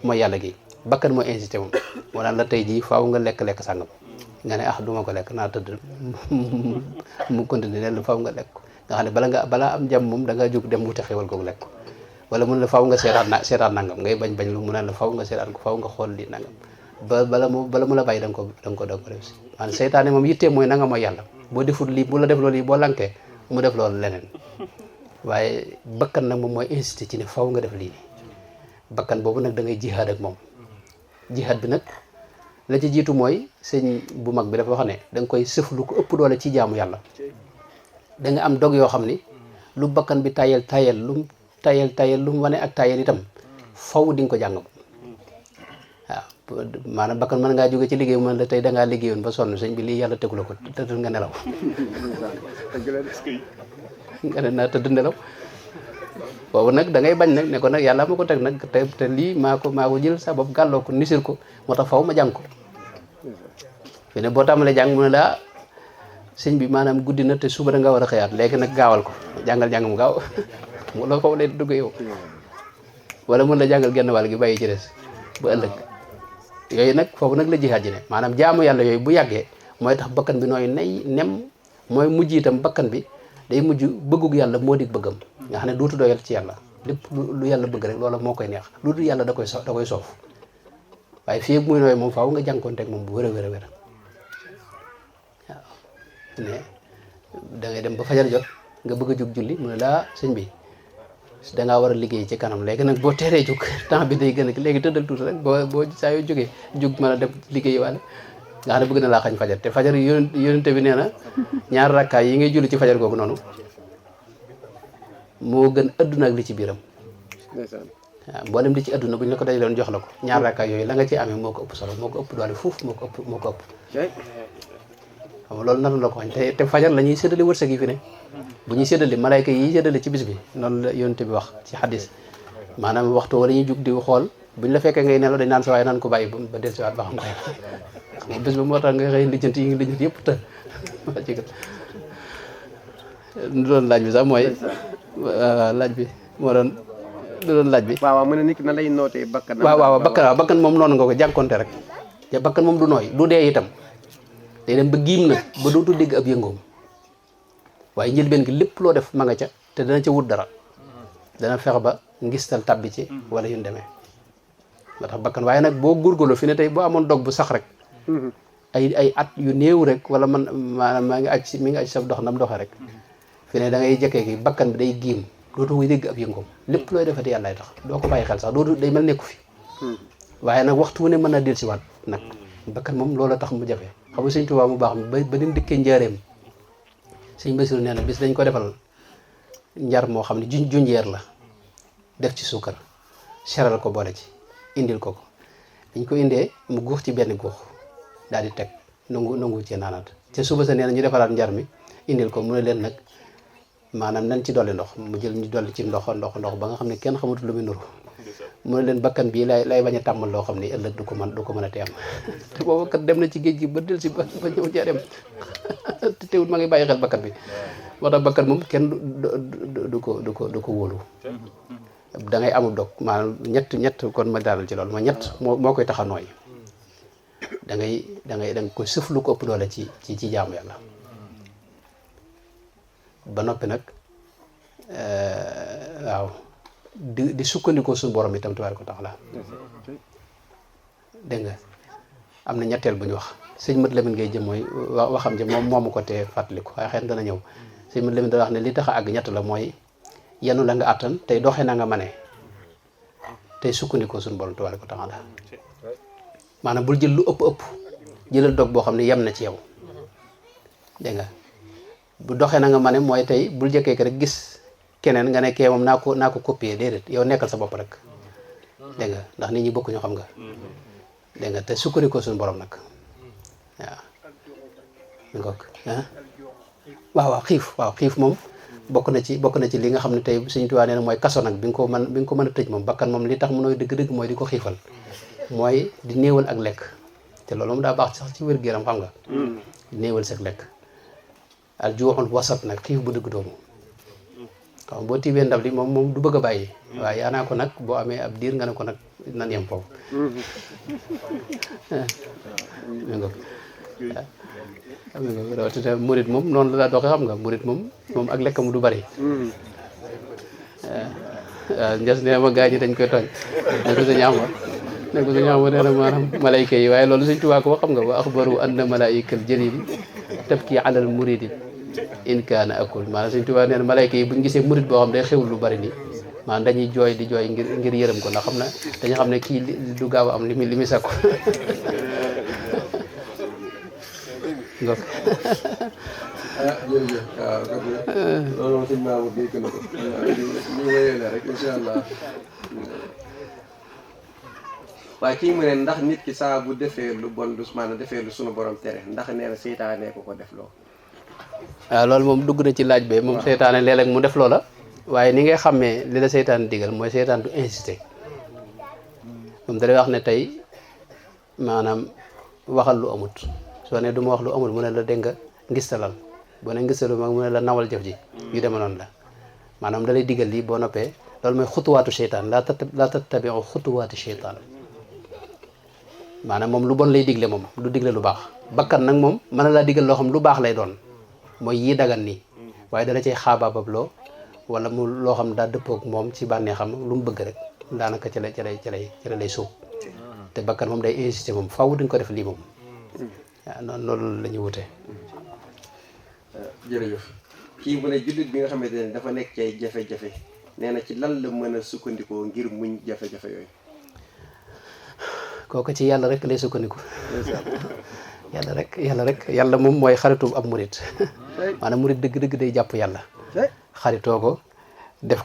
mooy yàlla gi bakkan mooy insister moom moo naan la tey jii faaw nga lekk sàngam nga ne duma ko lekk naa tëdd mu continuer ne la faaw nga lekk nga xam ne balaa am jàmm moom da nga jóg dem wuti xewal googu lekk wala mun la faaw nga seetaan nangam ngay bañ lu mu naan la faaw nga seetaan ko faaw nga xool li nangam bala mu la bàyyi da nga ko réussi maanaam seytaane moom yittee mooy nanga mooy yàlla boo deful lii bu la def loolu yi boo lankee mu def loolu leneen waaye bakkan nag moom mooy insisté ci ne faaw nga def lii bakkan boobu nag da ngay jihaad ak moom jihaad bi nag la ci jiitu mooy sëñ bu mag bi dafa wax ne da nga koy sëf lu ko ëpp doole ci jaamu yàlla da nga am dog yoo xam ni lu bakkan bi tayel lu mu wane ak tayel itam faw di nga ko jàng waaw maanaam bakkan mën ngaa jóge ci liggéey mën la tey dangaa liggéeyoon ba sonn sëñ bi lii yàlla tegu la ko tëdd nga nelaw nga ne naa tëdd nelaw boobu nag da ngay bañ nag ne ko nag yàlla ma ko teg nag te lii maa ko jël sa bopp gàlloo ko nisir ko moo tax faw ma jàng ko fi ne boo tàmbalee jàng mu ne la sëñ bi maanaam guddi na te suba da nga war a xëyaat léegi nag gaawal ko jàngal mu gaaw mu la faw lay dugg yow wala mun la jàngal genn wàll gi bàyyi ci des ba ëllëg yooyu nag foofu nag la jihaad ji ne maanaam jaamu yàlla yooyu bu yàggee mooy tax bakkan bi nooy nem mooy mujj itam bakkan bi day mujj bëggug yàlla moo di bëggam nga xam ne dootu doyal ci yàlla lépp lu yàlla bëgg rek loola moo koy neex lu dul yàlla da koy soof waaye fii muy nooy moom faaw nga jànkoonteeg moom bu wér a wér waaw ne da ngay dem ba fajar jot nga bëgg a jóg julli mu ne laa sëñ bi dangaa war a liggéey ci kanam léegi nag boo teeree jóg temps bi day gën a léegi tëddal tuuti rek boo saa yoo jógee jóg mën a dem liggéey waale nga xam ne bëgg na laa xañ fajar te fajar yonente bi nee na ñaar rakkaay yi ngay julli ci fajar googu noonu moo gën adduna ak li ci biiram waaw mboolem li ci adduna bu ñu la ko dajaloon jox la ko ñaar rakkaay yooyu la nga ci amee moo ko ëpp solo moo ko ëpp doole fuuf moo ko ëpp xam nga loolu nan la ko xañ te fajar la ñuy séddale wërsëg yi fi ne bu ñuy séddale malayka yi séddale ci bis bi noonu la yonente bi wax ci xadis maanaam waxtu wala ñuy jug di xool buñ la fekkee ngay nelaw dañ naan sa waaye naan ko bàyyi ba del siwaat ba xam xëy xam nga bis ba moo tax nga xëy lijjanti yi ngi lijjanti yëpp te ci doon laaj bi sax mooy laaj bi moo doon laaj bi waaw mu ne nit ki na lay nootee bakkan waaw bakkan moom noonu nga ko jànkonte rek bakkan moom du nooy du dee itam day dem ba giim na ba dootu dégg ab yëngoom waaye njëlbeen gi lépp loo def ma nga ca te dana ca wut dara dana fexe ba ngistal tabbi ci wala yun demee ba tax bakkan waaye nag boo góorgóorloo fi ne tey boo amoon dog bu sax rek ay at yu néew rek wala maanaam mi ngi aj sa dox nam doxe rek fi ne da ngay jëkkee ki bakkan bi day giim dootu dégg ab yëngoom lépp looy defati yàllaay tax doo ko bàyyi xel sax dootu day mel nekku fi waaye nag waxtu wu ne mën na del si waat nag bakkan moom loola tax mu jafe xam nga sëñ Tuubaa mu baax mi ba nim dikkee njaareem sëñ Basiru nee na bis dañ ko defal njar moo xam ne junjeer la def ci suukar seral ko boole ci indil ko dañ ko indee mu guux ci benn guux daal di teg nangu ci naanaat te suba sa nee na ñu defaraat njar mi indil ko mu ne leen nag maanaam nañ ci dolli ndox mu jël ñu dolli ci ndox ba nga xam ne kenn xamatul lu muy nuru mu ne leen bakkan bii lay bañ a tàmmal loo xam ne ëllëg du ko mën a teem te boobu kat dem na ci géej gi ba del si ba ñëw dem te teewul ma ngi bàyyi xel bakkan bi moo tax bakkan moom kenn du ko wóolu da ngay amul dog maanaam ñett kon ma daanal ci loolu ma ñett moo koy tax a nooy da nga koy sëf lu ko ëpp doole ci jaamu yàlla ba noppi nag waaw di sukkandikoo suñu borom itam tabaaraka wa taala dégg nga am na ñetteel bu ñu wax sëñ Mat Lamin ngay jëm mooy waxam ji moom moomu ko te fàttaliku waaye xëy na dana ñëw sëñ Mat Lamin da wax ne li tax a àgg ñett la mooy yenu la nga àttan tey doxee na nga mane tey sukkandikoo suñu borom tabaaraka wa taala maanaam bul jël lu ëpp jëlal dog boo xam ne yem na ci yow dégg nga bu doxee na nga mane mooy tey bul jëkkee rek gis keneen nga ne kee moom naa ko copier déedéet yow nekkal sa bopp rek dégg nga ndax nit ñi bokkuñu xam nga dégg nga te sukkandikoo suñu borom nag waaw mi ngoog waaw xiif moom bokk na ci li nga xam ne tey Sëñ Tuubaa nee na mooy kaso nag bi nga ko mën a tëj moom bakkan moom li tax mu nooy dëgg-dëgg mooy di ko xiifal mooy di néewal ak lekk te loolu moom daa baax sax ci wér-gu-yaram xam nga di néewal sag lekk al juuxul wasat nag xiif bu dëgg doomu xam boo tiibee ndab li moom du bëgg a bàyyi waaye yaa naa ko nag boo amee ab diir nga ne ko nag nan yem foofu mi nga rawatina murit moom noonu la daa doxee xam nga murit moom ak lekkam du bari waaw njas nee ma gaañ ñi dañ koy tooñ ne ko sañu ama nee na maanaam malayka yi waaye loolu Sëñ Tuubaa ko wax xam nga wa axbaru anna malaikal jalil tabki alal muridi in kaana akul maanaam Sëñ Tuubaa nee na malayka yi buñ gisee murit boo xam day xewul lu bari nii maanaam dañuy jooy di jooy ngir yërëm ko ndax xam na dañu xam ne kii du gaaw a am li muy sakku ngok jërëjëf waaw loolu moom sëñ Mamour dégg na ko ñu wéyee la rek incha allah waaye kii mu ne ndax nit ki saa bu defee lu bon lu maanaam defee lu sunu borom tere ndax nee na seytaane ko def loo waaw loolu moom dugg na ci laaj be moom seytaane léeg-léeg mu def loola waaye ni ngay xàmmee li la seytaane digal mooy seytaan du insister moom dalay wax ne tey maanaam waxal lu amut soo ne du ma wax lu amut mu ne la dégg nga ngistalal boo ne ngistalu mag mu ne la nawal jëf ji yu deme noonu la maanaam da lay digal lii boo noppee loolu mooy xutuwaatu seytaan laa tattabiu xutuwaati seytaan maanaam moom lu bon lay digle moom du digle lu baax bakkan nag moom mën na laa digal loo xam lu baax lay doon mooy yii dagan nii waaye dala cay xaabaabab loo wala mu loo xam daa dëppoog moom ci bànneexam lu mu bëgg rek daanaka ci la lay suub te bakkan moom day insister moom faaw duñ ko def lii moom waaw noonu loolu la ñu wute jërëjëf kii mu ne jullit bi nga xamante ne dafa nekk ci ay jafe-jafe nee na ci lan la mën a sukkandikoo ngir muñ jafe-jafe yooyu kooku ci yàlla rek lay sukkandiku yàlla rek yàlla moom mooy xaritu ab murit maanaam murit dëgg-dëgg day jàpp yàlla xaritoo ko def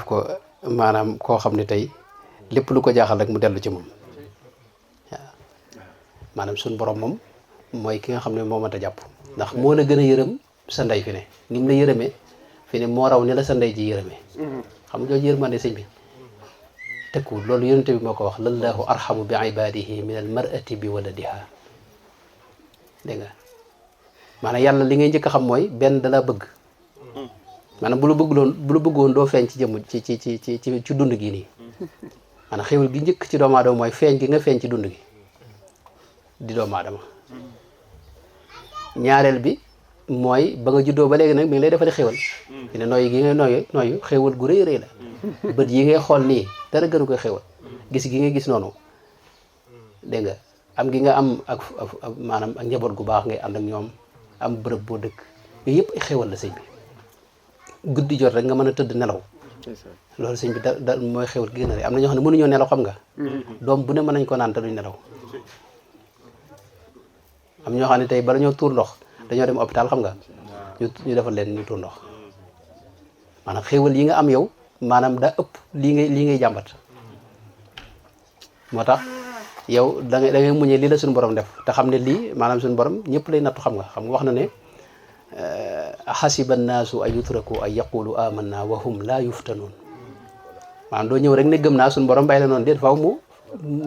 ko maanaam koo xam ne tey lépp lu ko jaaxal rek mu dellu ci moom waaw maanaam suñ borom moom mooy ki nga xam ne moo mat a jàpp ndax moo la gën a yërëm sa ndey fi ne ni mu la yërëmee fi ne moo raw ni la sa ndey ji yërëmee xam nga jooju yërmande sëñ bi tekku loolu yonente bi moo ko wax lallahu arhamu bi ibadihi min al mar'ati bi waladiha dégg nga maanaam yàlla li ngay njëkk a xam mooy benn da la bëgg maanaam bu la bëggoon doo feeñ ci jëmm ci dund gi nii maanaam xéwal gi njëkk ci doomu aadama mooy feeñ gi nga feeñ ci dund gi di doomu aadama ñaareel bi mooy ba nga juddoo ba léegi nag mi ngi lay defal xéwal fi ne nooyi gi ngay nooyu xéwal gu rëy rëy la bët yi ngay xool nii dara gënu koy xéwal gis gi nga gis noonu dégg nga am gi nga am ak maanaam ak njaboot gu baax ngay ànd ak ñoom am bërëb boo dëkk yooyu yëpp ay xéwal la sëñ bi guddi jot rek nga mën a tëdd nelaw loolu sëñ bi da mooy xéwal gi gën a rëy am na ñoo xam ne mënuñoo nelaw xam nga doom bu ne mën nañ ko naan te duñ nelaw am ñoo xam ne tey bala ñoo tuur ndox dañoo dem hôpital xam nga ñu defal leen ñu tuur ndox maanaam xéwal yi nga am yow maanaam daa ëpp lii ngay jàmbat moo tax yow da ngay muñee lii la suñu borom def te xam ne lii maanaam suñu borom ñëpp lay nattu xam nga wax na ne xasiba nnaasu an yutraku an yaqulu amanna wa hum laa yuftanuun maanaam doo ñëw rek ne gëm naa suñu borom bàyyi la noonu déet faaw mu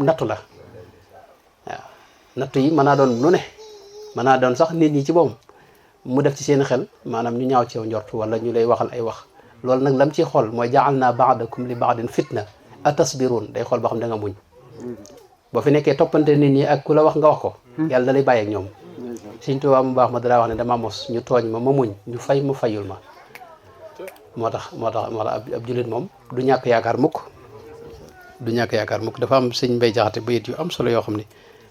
nattu la waaw nattu yi mën naa doon lu ne mën naa doon sax nit ñi ci boom mu def ci seen xel maanaam ñu ñaaw ci yow njort wala ñu lay waxal ay wax loolu nag lam ciy xool mooy jaal naa baadakum li baadin fitna atasbiruun day xool ba xam da nga muñ boo fi nekkee toppante nit ñi ak ku la wax nga wax ko yàlla da lay bàyyi ak ñoom Sëñ Tuubaa mu baax ma dalaa wax ne dama mos ñu tooñ ma muñ ñu fay ma fayul ma moo tax ab jullit moom du ñàkk yaakaar mukk dafa am sëñ Mbay Jaxate bayit yu am solo yoo xam ne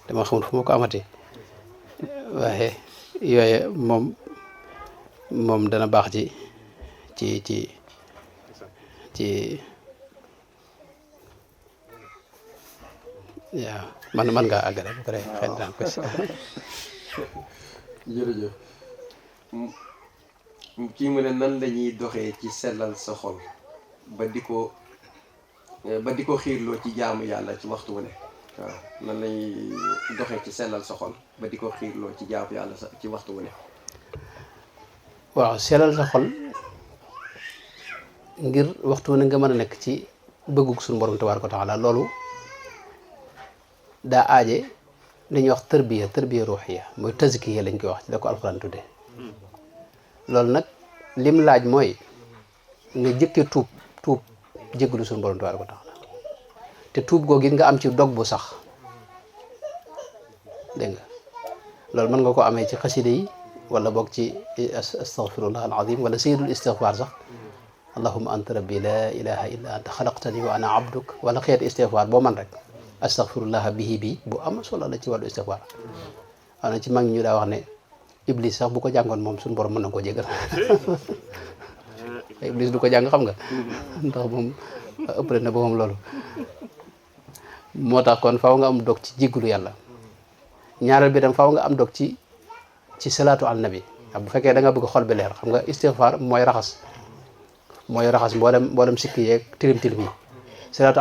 dama xamul fu ma ko amatee waaye yooye moom dana baax ci waaw man ngaa àggale bu ko defee xëy na ko si jërëjëf kii mu ne nan la ñuy doxee ci sellal sa xol ba di ko ba di ko xiirloo ci jaamu yàlla ci waxtu wu ne waaw nan lañuy doxee ci sellal sa xol ba di ko xiirloo ci jaamu yàlla ci waxtu wu ne. waaw sellal sa xol ngir waxtu wu ne nga mën a nekk ci bëggug suñu borom tabaaraka wa taala loolu daa aaje li ñuy wax tërbiya ruuxiya mooy tazkiya lañ koy wax ci la ko alxuraan tudde loolu nag lim laaj mooy nga jëkke tuub jéggalu suñu borom tabaaraka wa taala te tuub googu nga am ci dog bu sax dégg nga loolu mën nga ko amee ci xasida yi wala boog ci astaghfirullah alazim wala sayyidul istighfar sax allahumma anta rabbi la ilaha illa anta xalaqtani wa ana abduk wala xeet istighfar boo man rek astaghfirullah bihi bi bu am solo la ci wàllu istighfar am na ci mag ñu daa wax ne iblis sax bu ko jàngoon moom suñu borom mën na koo jégal iblis du ko jàng xam nga ndax moom ëppale na ba moom loolu moo tax kon faaw nga am dog ci jéggalu yàlla ñaareel bi tam faaw nga am dog ci salaatu al nabi bu fekkee da nga bëgg xol bi leer xam nga istighfar mooy raxas mboolem sikki yeeg tilim yi salaatu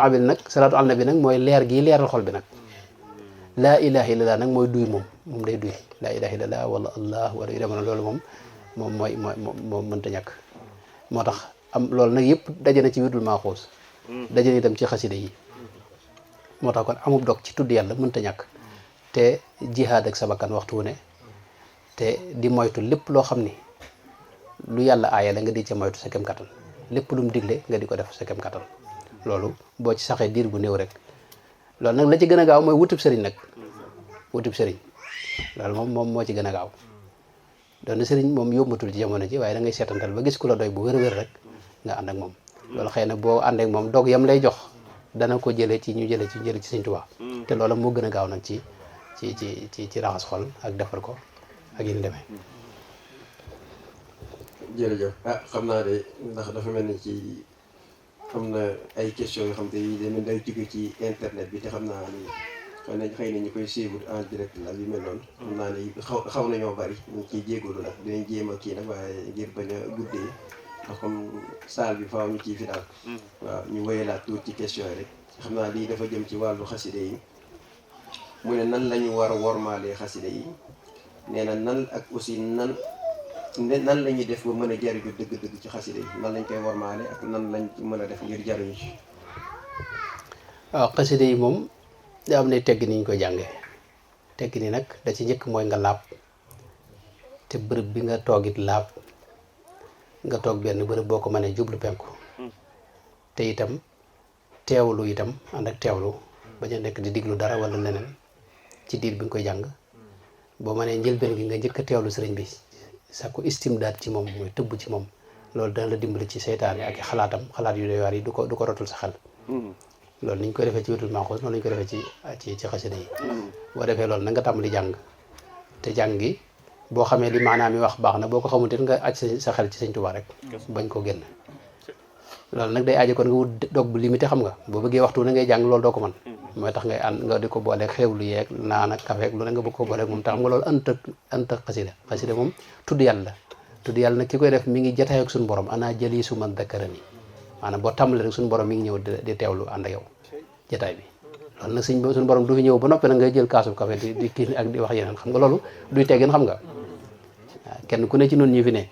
al nabi nag mooy leer gii leeral xol bi nag laa ilaha illallah nag mooy duy moom day duy laa ilaha illallah wala allah wala yu demoon loolu moom mënta ñàkk moo tax am loolu nag yëpp daje na ci wirdul maaxuus daje na itam ci xasida yi moo tax kon amub dog ci tudd yàlla mënta ñàkk te jihaad ak sa bakkan waxtu wu ne te di moytu lépp loo xam ni lu yàlla aaya la nga di ca moytu sa kem kattan lépp lu mu digle nga di ko def sa kem kattan loolu boo ci saxee diir bu néew rek loolu nag la ci gën a gaaw mooy wutub sëriñ nag wutub sëriñ loolu moom moo ci gën a gaaw doon na sëriñ moom yombatul ci jamono ji waaye da ngay seetantal ba gis ku la doy bu wér-wér rek nga ànd ak moom loolu xëy na boo ànd ak moom dog yam lay jox dana ko jëlee ci Sëriñ Tuubaa te loolu moo gën a gaaw nag ci raxas xol ak defar ko ak yi ñu demee. jërëjëf xam naa de ndax dafa mel ni ci am na ay questions yoo xam te yi dañu day jóge ci internet bi te xam naa ni xëy na ñu koy suivre en direct la yu mel noonu xam naa ni xaw nañoo bari ñu ciy jéegalu nag dinañ jéem a kii nag waaye ngir bañ a guddee ndax comme salle bi faaw ñu ciy fi daal waaw ñu wéyalaat tuuti ci question yi rek xam naa lii dafa jëm ci wàllu xaside yi mu ne nan la ñu war a wormaalee xaside yi nee na nan ak aussi nan la ñuy def ba mën a jariñu dëgg-dëgg ci xaside yi nan lañ koy wormaale ak nan lañ mën a def ngir jariñu ci. waaw xaside yi moom da am ne tegg ni ñu koy jàngee tegg ni nag da ci njëkk mooy nga laab te bërëb bi nga toogit laab nga toog benn bërëb boo ko mënee jublu penku te itam teewlu itam ànd ak teewlu bañ a nekk di diglu dara wala leneen ci diir bi nga koy jàng boo mënee njëlbeen gi nga njëkk a teewlu sëriñ bi sa ko istimdaat ci moom mooy tëbb ci moom loolu dana la dimbali ci seytaane ak xalaat yu doy waar yi du ko rotul sa xel loolu ni ñu koy defee ci wirdul maaxuus noonu la ñu koy defee ci xasida yi boo defee loolu na nga tàmbali jàng te jàng gi boo xamee li maanaam yi wax baax na boo ko xamul te nga aj sa xel ci Sëñ Tuubaa rek bañ koo génn loolu nag day aaje kon nga wut dog bu limité xam nga boo bëggee waxtu na ngay jàng loolu doo ko mën mooy tax ngay ànd nga di ko booleeg xewlu yeeg naan ak kafeeg lu ne nga bëgg ko booleeg moom te xam nga loolu ant ak xasida moom tudd yàlla nag ki koy def mi ngi jataay ak suñu borom ana jëli su man dakkarani maanaam boo tàmbalee rek suñu borom mi ngi ñëw di teewlu ànd ak yow jataay bi loolu nag suñu borom du fi ñëw ba noppi nag ngay jël kaasu café di kii ak di wax yeneen xam nga loolu duy teggin xam nga waaw kenn ku ne ci noonu ñi fi ne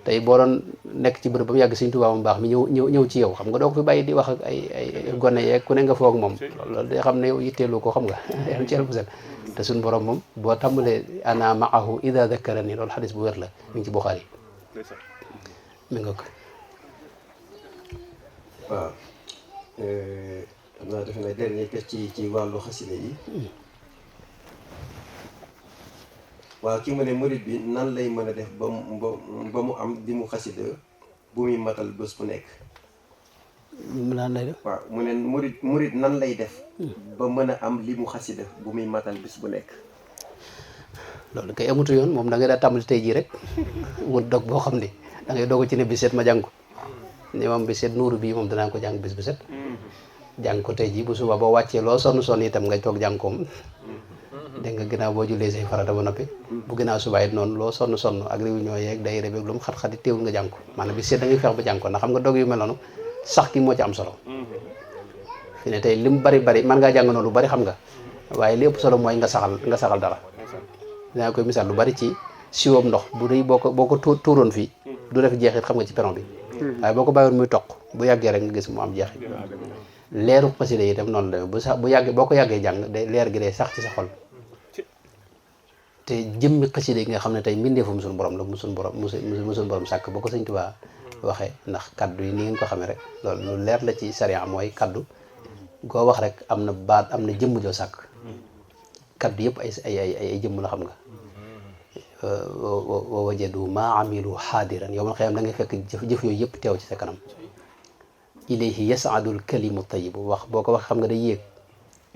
tey boo doon nekk ci bërëb ba mu yàgg Sëñ Tuubaa mu baax mi ñëw ci yow xam nga doo ko fi bàyyi di wax ak ay gone yeeg ku ne nga foog moom loolu day xam ne yow yitteelu ko xam nga yàlla ci yàlla te suñu borom moom boo tàmbalee ana maahu ida dakkarani loolu xadis bu wér la mi ngi ci Buxaari mi nga ko waaw xam naa defe naa dernier question ci wàllu xasida yi waaw ki mu ne murit bi nan lay mën a def ba mu am di mu xasida bu muy matal bés bu nekk. nan lay def. waaw mu ne murit nan lay def. ba mën a am li mu xasida bu muy matal bés bu nekk. loolu kay amutu yoon moom da ngay daa tàmbali tey jii rek wut dog boo xam ne da ngay doog ci ne bis set ma jàng ko ne moom bis set nuuru bii moom danaa ko jàng bis bu set. jàng ko tey jii bu suba boo wàccee loo sonn itam nga toog jàng koom. dégg nga ginnaaw boo jullee say farata ba noppi bu ginnaaw suba it noonu loo sonn ak réunion yeeg day rebe lu mu xat-xati teewul nga jàng ko maanaam bi seet da ngay feex ba jàng ko ndax xam nga dog yu mel noonu sax ki moo ci am solo fi ne tey lim bari mën ngaa jàng noonu lu bari xam nga waaye li ëpp solo mooy nga saxal dara dinaa koy misaal lu bari ci siwoom ndox bu rëy boo ko tuuroon fii du def jeexit xam nga ci peron bi waaye boo ko bàyyoon muy toq bu yàggee rek nga gis mu am jeexit leeru xasida yi itam noonu la bu yàggee boo ko yàggee jàng day leer gi day sax ci sa xol te jëmmi xasida yi nga xam ne tey mbindeefum suñu borom la mu suñu borom sàkk boo ko Sëñ Tuubaa waxee ndax kaddu yi ni ngeen ko xamee rek loolu lu leer la ci sariya mooy kaddu goo wax rek am na baat am na jëmm joo sàkk kaddu yëpp ay jëmm la xam nga wa wajadu maa amilu xaadiran yow man xëyam da ngay fekk jëf yooyu yëpp teew ci sa kanam ilayhi yasaadul kalimu tayibu wax boo ko wax xam nga day yéeg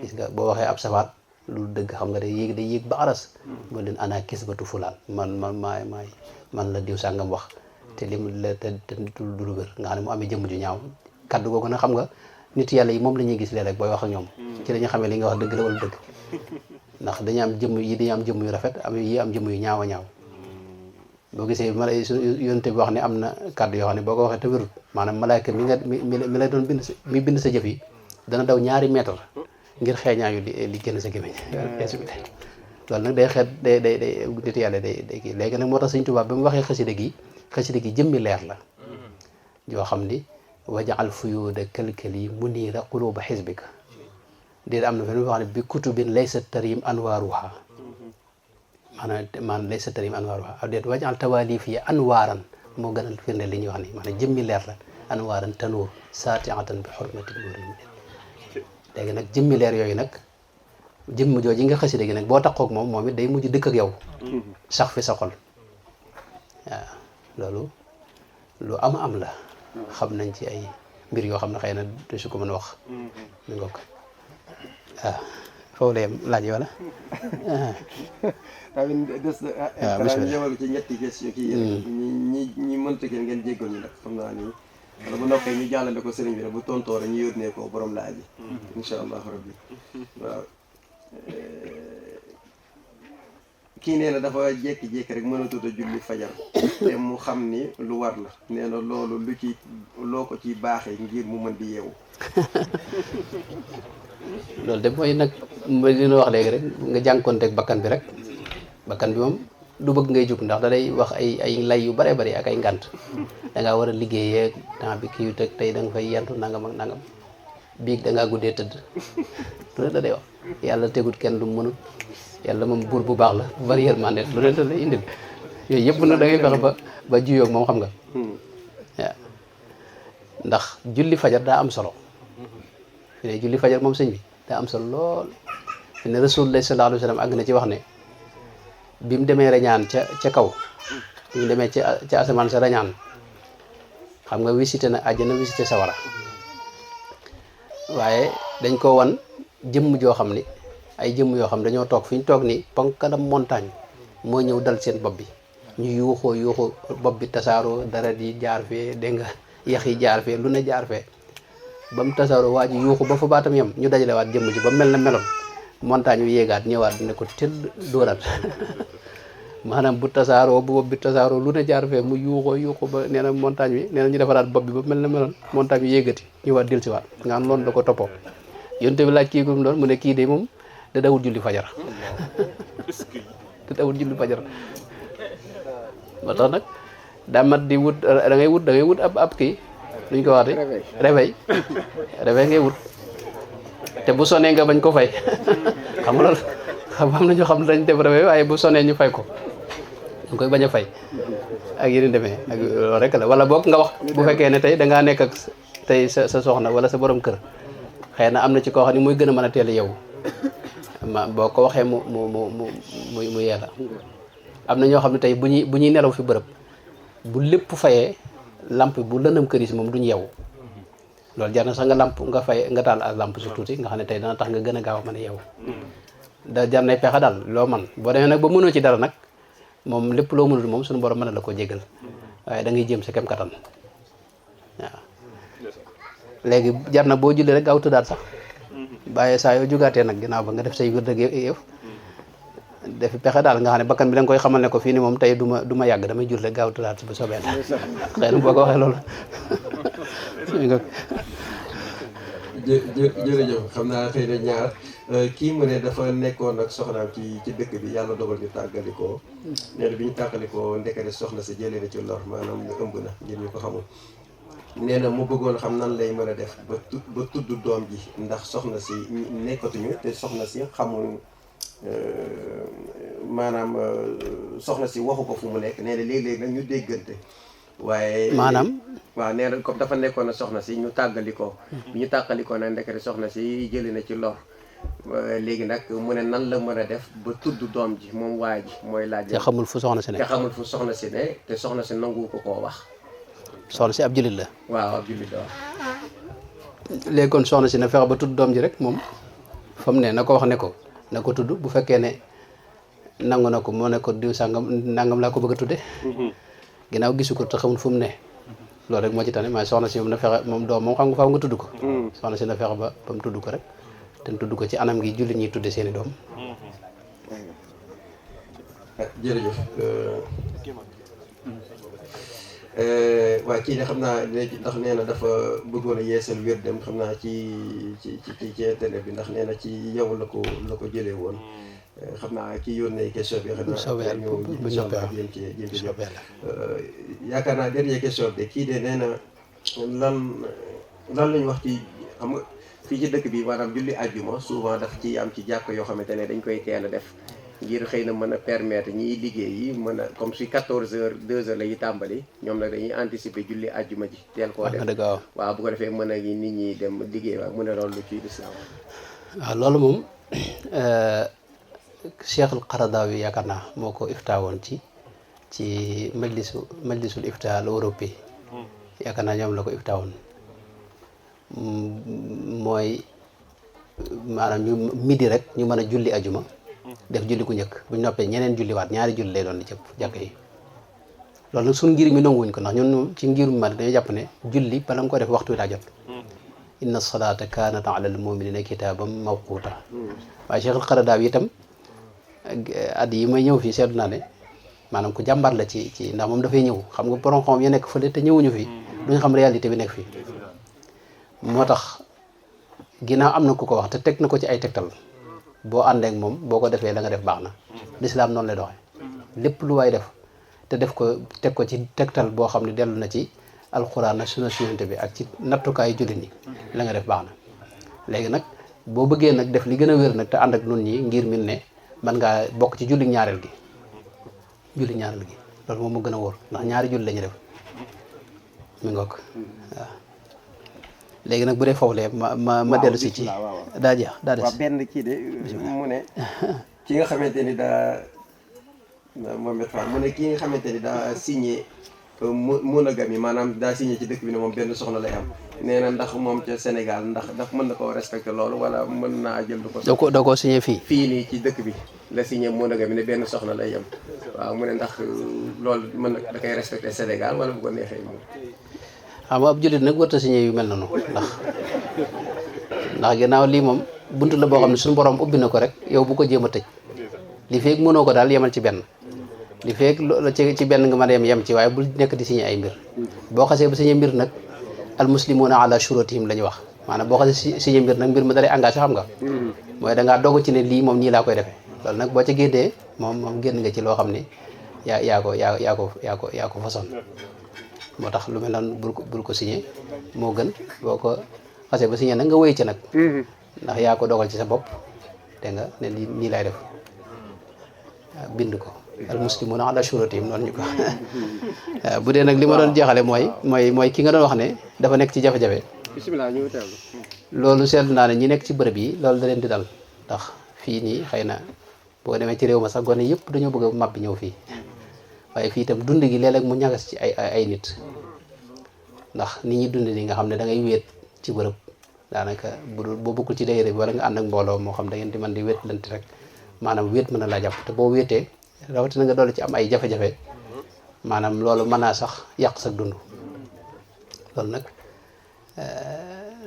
gis nga boo waxee ab safaat lu dëgg xam nga day yéeg ba aras mu leen ana kisbatu fulaan man la diw sàngam wax te lim la te du lu wér nga xam ne mu amee jëmm ju ñaaw kaddu googu nag xam nga nit yàlla yi moom la ñuy gis léeg-léeg booy wax ak ñoom ci la ñu xamee li nga wax dëgg la wala dëgg ndax dañu am jëmm yu rafet am jëmm yu ñaaw a ñaaw boo gisee yonte bi wax ne am na kaddu yoo xam ne boo ko waxee te wérut maanaam malaayka mi la doon bind sa jëf yi dana daw 2 mètre ngir xeeñaayu di génn sa gémmiñ loolu nag day xeet day nit yàlla day kii léegi nag moo tax Sëñ Tuubaa ba mu waxee xasida gi jëmmi leer la joo xam ni wajaal fuyuuda kalkali muniira quluuba xisbika déedéet am na fenn wax ne bi kutubin laysa tarim anwaaruha maanaam laysa tarim anwaaruha aw déet wajaal tawaalif yi anwaaran moo gën a firnde li ñuy wax ni maanaam jëmmi leer la anwaaran tanuur saatiatan bi xurmati nuuri léegi nag jëmmi leer yooyu nag jëmm jooju nga xasida gi nag boo taxoog moom it day mujj dëkk ak yow sax fi sa xol waaw loolu lu am la xam nañ ci ay mbir yoo xam ne xëy na du su ko mën a wax mi nga ko waaw foofu la yem laaj yi wala tamit des na ñu ñëwal ci ñetti question kii ñi mënta kenn ngeen jéggal ñu nag xam naa ni wala bu noppee ñu jàllale ko sëriñ bi rek bu tontoo rek ñu yónnee ko borom laaj yi insha allahu rabbi waaw kii nee na dafa jékki-jékki rek mënatut a julli fajar te mu xam ni lu war la nee na loolu loo ko ci baaxee ngir mu mën di yeewu loolu de mooy nag mooy li ñu wax léegi rek nga jànkoonteeg bakkan bi rek bakkan bi moom du bëgg ngay jug ndax da day wax ay lay yu bare bari ak ay ngant da ngaa war a liggéeyee temps bi kii yu teg tey da nga fay yentu nangam ak nangam biig da ngaa guddee tëdd lu ne da day wax yàlla tegut kenn lu mënut yàlla moom buur bu baax la bu bari yërmande lu ne da lay indil yooyu yëpp nag da ngay fexe ba juyoog moom xam nga waaw ndax julli fajar daa am solo fi ne julli fajar moom sëñ bi daa am solo lool fi ne rasulullah sallallahu alayhi wa sallam àgg na ci wax ne bi mu demee rañaan ca kaw bi mu demee ca asamaan sa rañaan xam nga visité na àjjana visité sawara waaye dañ ko wan jëmm joo xam ni ay jëmm yoo xam dañoo toog fi ñu toog ni ponkalam montagne moo ñëw dal seen bopp bi ñu yuuxoo bopp bi tasaaroo dara di jaar fee dégg nga yax yi jaar fee lu ne jaar fee ba mu tasaaroo waa ji yuuxu ba fa baatam yem ñu dajale waat jëmm ji ba mel na meloon montagne bi yéegaat ñëwaat ne ko tëdd dóoraat maanaam bu tasaaroo bu bopp bi tasaaroo lu ne jaar fee mu yuuxoo ba nee na montagne bi nee na ñu defaraat bopp bi ba mel na meloon montagne bi yéegati ñëwaat dellusiwaat nga xam loolu da ko toppoo yonte bi laaj kii gum doon mu ne kii de moom da dawul julli fajar ba tax nag daa mat di wut da ngay wut ab kii luñ ko waxati réveil ngay wut te bu sonee nga bañ ko fay xam nga loolu xam am na ñoo xam ne dañ def réveil waaye bu sonee ñu fay ko ñu koy bañ a fay ak yeneen demee ak loolu rek la wala boog nga wax bu fekkee ne tey dangaa nekk ak tey sa soxna wala sa borom kër xëy na am na ci koo xam ne muy gën a mën a teel yow boo ko waxee mu yeela am na ñoo xam ne tey bu ñuy nelaw fi bërëb bu lépp fayee lamp bu lëndëm kër yi si moom duñ yeewu loolu jar na sax nga fay nga taal ak lamp su tuuti nga xam ne tey dana tax nga gën a gaaw a mën a yeewu da jar nay pexe daal loo man boo demee nag ba mënoo ci dara nag moom lépp loo mënul moom suñu borom mën na la ko jégal waaye da ngay jéem sa kem kattan waaw léegi jar na boo jullee rek gaaw tëddaat sax bàyyee saa yoo jugaatee nag ginnaaw ba nga def say wér dëgg yëf def pexe daal nga xam ne bakkan bi da nga koy xamal ne ko fii ni moom tey du ma yàgg damay jul rek gaaw tëddaat bu soobee la xëy na boo ko waxee loolu jërëjëf xam naa xëy na ñaar kii mu ne dafa nekkoon ak soxnaam ci dëkk bi yàlla dogal ñu tàggalikoo nee na bi ñu tàggalikoo ndekete soxna si jëlee na ci lor maanaam ñu ëmb na ngir ñu ko xamul nee na mu bëggoon xam nan lay mën a def ba tudd doom ji ndax soxna si nekkatuñu te soxna si xamul maanaam soxna si waxu ko fu mu nekk nee na léeg-léeg nag ñu déggante waaye maanaam waaw nee na comme dafa nekkoon na soxna si ñu tàggalikoo bi ñu tàggalikoo nag ndekete soxna si jëlee na ci lor léegi nag mu ne nan la mën a def ba tudd doom ji moom waa ji mooy laaj te xamul fu soxna si ne te xamul fu soxna si ne te soxna si nangu ko koo wax soxna si ab jullit la waaw ab jullit la léegi kon soxna si na fexe ba tudd doom ji rek moom fa mu ne na ko wax ne ko na ko tudd bu fekkee ne nangu na ko moo ne ko diw sàngam nangam laa ko bëgg a tudde ginnaaw gisu ko te xamul fu mu ne loolu rek moo ci tane mais soxna si moom na fexe moom doom moom xam nga faaw nga tudd ko soxna si na fexe ba mu tudd ko rek te tudd ko ci anam gi jullit ñuy tudde seeni doom jërëjëf waaye kii de xam naa léegi ndax nee na dafa bëggoon a yeesal wér dem xam naa ci internet bi ndax nee na ci yow la ko jëlee woon xam naa kii yónnee question bi xam naa ñu jéem ci jot yaakaar naa dernière question bi de kii de nee na lan lañu wax ci xam nga fii ci dëkk bi maanaam julli àjjuma souvent daf ci am ci jàkk yoo xamante ne dañ koy teel a def ngir xëy na mën a permettre ñiy liggéey yi mën a comme si 14 heures 2 heures la yi tàmbali ñoom nag dañuy anticiper julli àjjuma ji teel koo def waaw bu ko defee mën a nit ñi dem liggéey waaw mu ne loolu lu ciy lislaam waaw loolu moom Cheikh al Qaradawi yaakaar naa moo ko iftaa woon ci majlisul iftaa al Europe yaakaar naa ñoom la ko iftaa woon mooy maanaam ñu midi rek ñu mën a julli ajuma def julli ku njëkk bu ñu noppee ñeneen julliwaat ñaari julli lay doon di cëpp jàkk yi loolu nag suñ ngir mi nanguwuñ ko ndax ñun ci ngirum Maalik dañoo jàpp ne julli bala nga ko def waxtu wi daa jot inna salaata kaanat ala al muminina kitaaban mawquuta waaye Cheikh al Qaradawi itam at yi may ñëw fii seetlu naa ne maanaam ku jàmbar la ci ndax moom dafay ñëw xam nga borom xam yi nekk fële te ñëwuñu fii duñu xam réalité bi nekk fii moo tax ginnaaw am na ku ko wax te teg na ko ci ay tegtal boo àndeek moom boo ko defee la nga def baax na lislaam noonu lay doxee lépp lu waay def te def ko teg ko ci tegtal boo xam ne dellu na ci alxuraan ak sunna Yonent bi ak ci nattukaayu jullit ñi la nga def baax na léegi nag boo bëggee nag def li gën a wér nag te ànd ak nun ñi ngir min ne man ngaa bokk ci julli ñaareel gi loolu moom mu gën a wóor ndax ñaari julli la ñu def mi ngoog waaw léegi nag bu dee foofu lee ma dellu si ci daa jeex daa des waaw benn kii de mu ne ki nga xamante ni daa Mohamed Fall mu ne ki nga xamante ni daa signé monogamie maanaam daa signé ci dëkk bi ne moom benn soxna lay am nee na ndax moom ca Sénégal ndax mën na koo respecté loolu wala mën naa jël du ko da koo signé fii nii ci dëkk bi la signé monogamie ne benn soxna lay am waaw mu ne ndax loolu mën na da koy respecté Sénégal wala bu ko neexee moom xam nga ab jullit nag warta signé yu mel noonu ndax ginnaaw lii moom buntu la boo xam ne suñu borom ubbi na ko rek yow bu ko jéem a tëj li feeg mënoo ko daal yemal ci benn li feeg ci benn nga mën a yem ci waaye bul nekk di signé ay mbir boo xasee ba signé mbir nag al muslimuna ala shurutihim la ñu wax maanaam boo xasee signé mbir nag mbir ma dalay engagé xam nga mooy dangaa dogu ci ne lii moom nii laa koy defee loolu nag boo ca génnee moom génn nga ci loo xam ne yaa ko façon moo tax lu mel noonu bul ko signé moo gën boo ko xasee ba signé nag nga wéy ci nag ndax yaa ko dogal ci sa bopp dégg nga ne nii lay def bind ko al muslimuna ala shurutihim noonu ñu ko bu dee nag li ma doon jeexale mooy ki nga doon wax ne dafa nekk ci jafe-jafe bismillah ñu teewlu loolu seetlu naa ne ñi nekk ci bërëb yi loolu da leen di dal ndax fii nii xëy na boo demee ci réew ma sax gone yëpp dañoo bëgg a màbbi ñëw fii waaye fii itam dund gi léeg-léeg mu ñagas ci ay nit ndax nit ñi dund ni nga xam ne da ngay wéet ci bërëb daanaka boo bokkul ci daayira bi wala nga ànd ak mbooloo moo xam da ngeen di mën di wéet lante rek maanaam wéet mën na laa jàpp te boo wéetee rawatina nga dolli ci am ay jafe-jafe maanaam loolu mën naa sax yàq sa dund loolu nag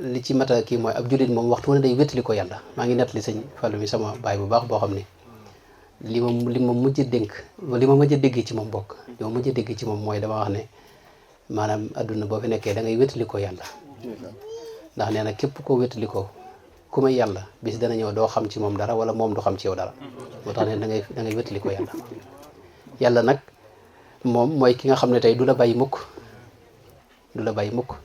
li ci mata kii mooy ab jullit moom waxtu wane day wétali ko yàlla maa ngi nettali sëñ Fallu mi sama baay bu baax boo xam ne li ma mujj a dénk li ma mujj a dégg ci moom bokk li ma mujj a dégg ci moom mooy dama wax ne maanaam adduna boo fi nekkee da ngay wétali ko yàlla ndax nee na képp koo wétali ko ku may yàlla bis dana ñëw doo xam ci moom dara wala moom du xam ci yow dara moo tax ne da ngay wétali ko yàlla yàlla nag moom mooy ki nga xam ne tey du la bàyyi mukk du la bàyyi mukk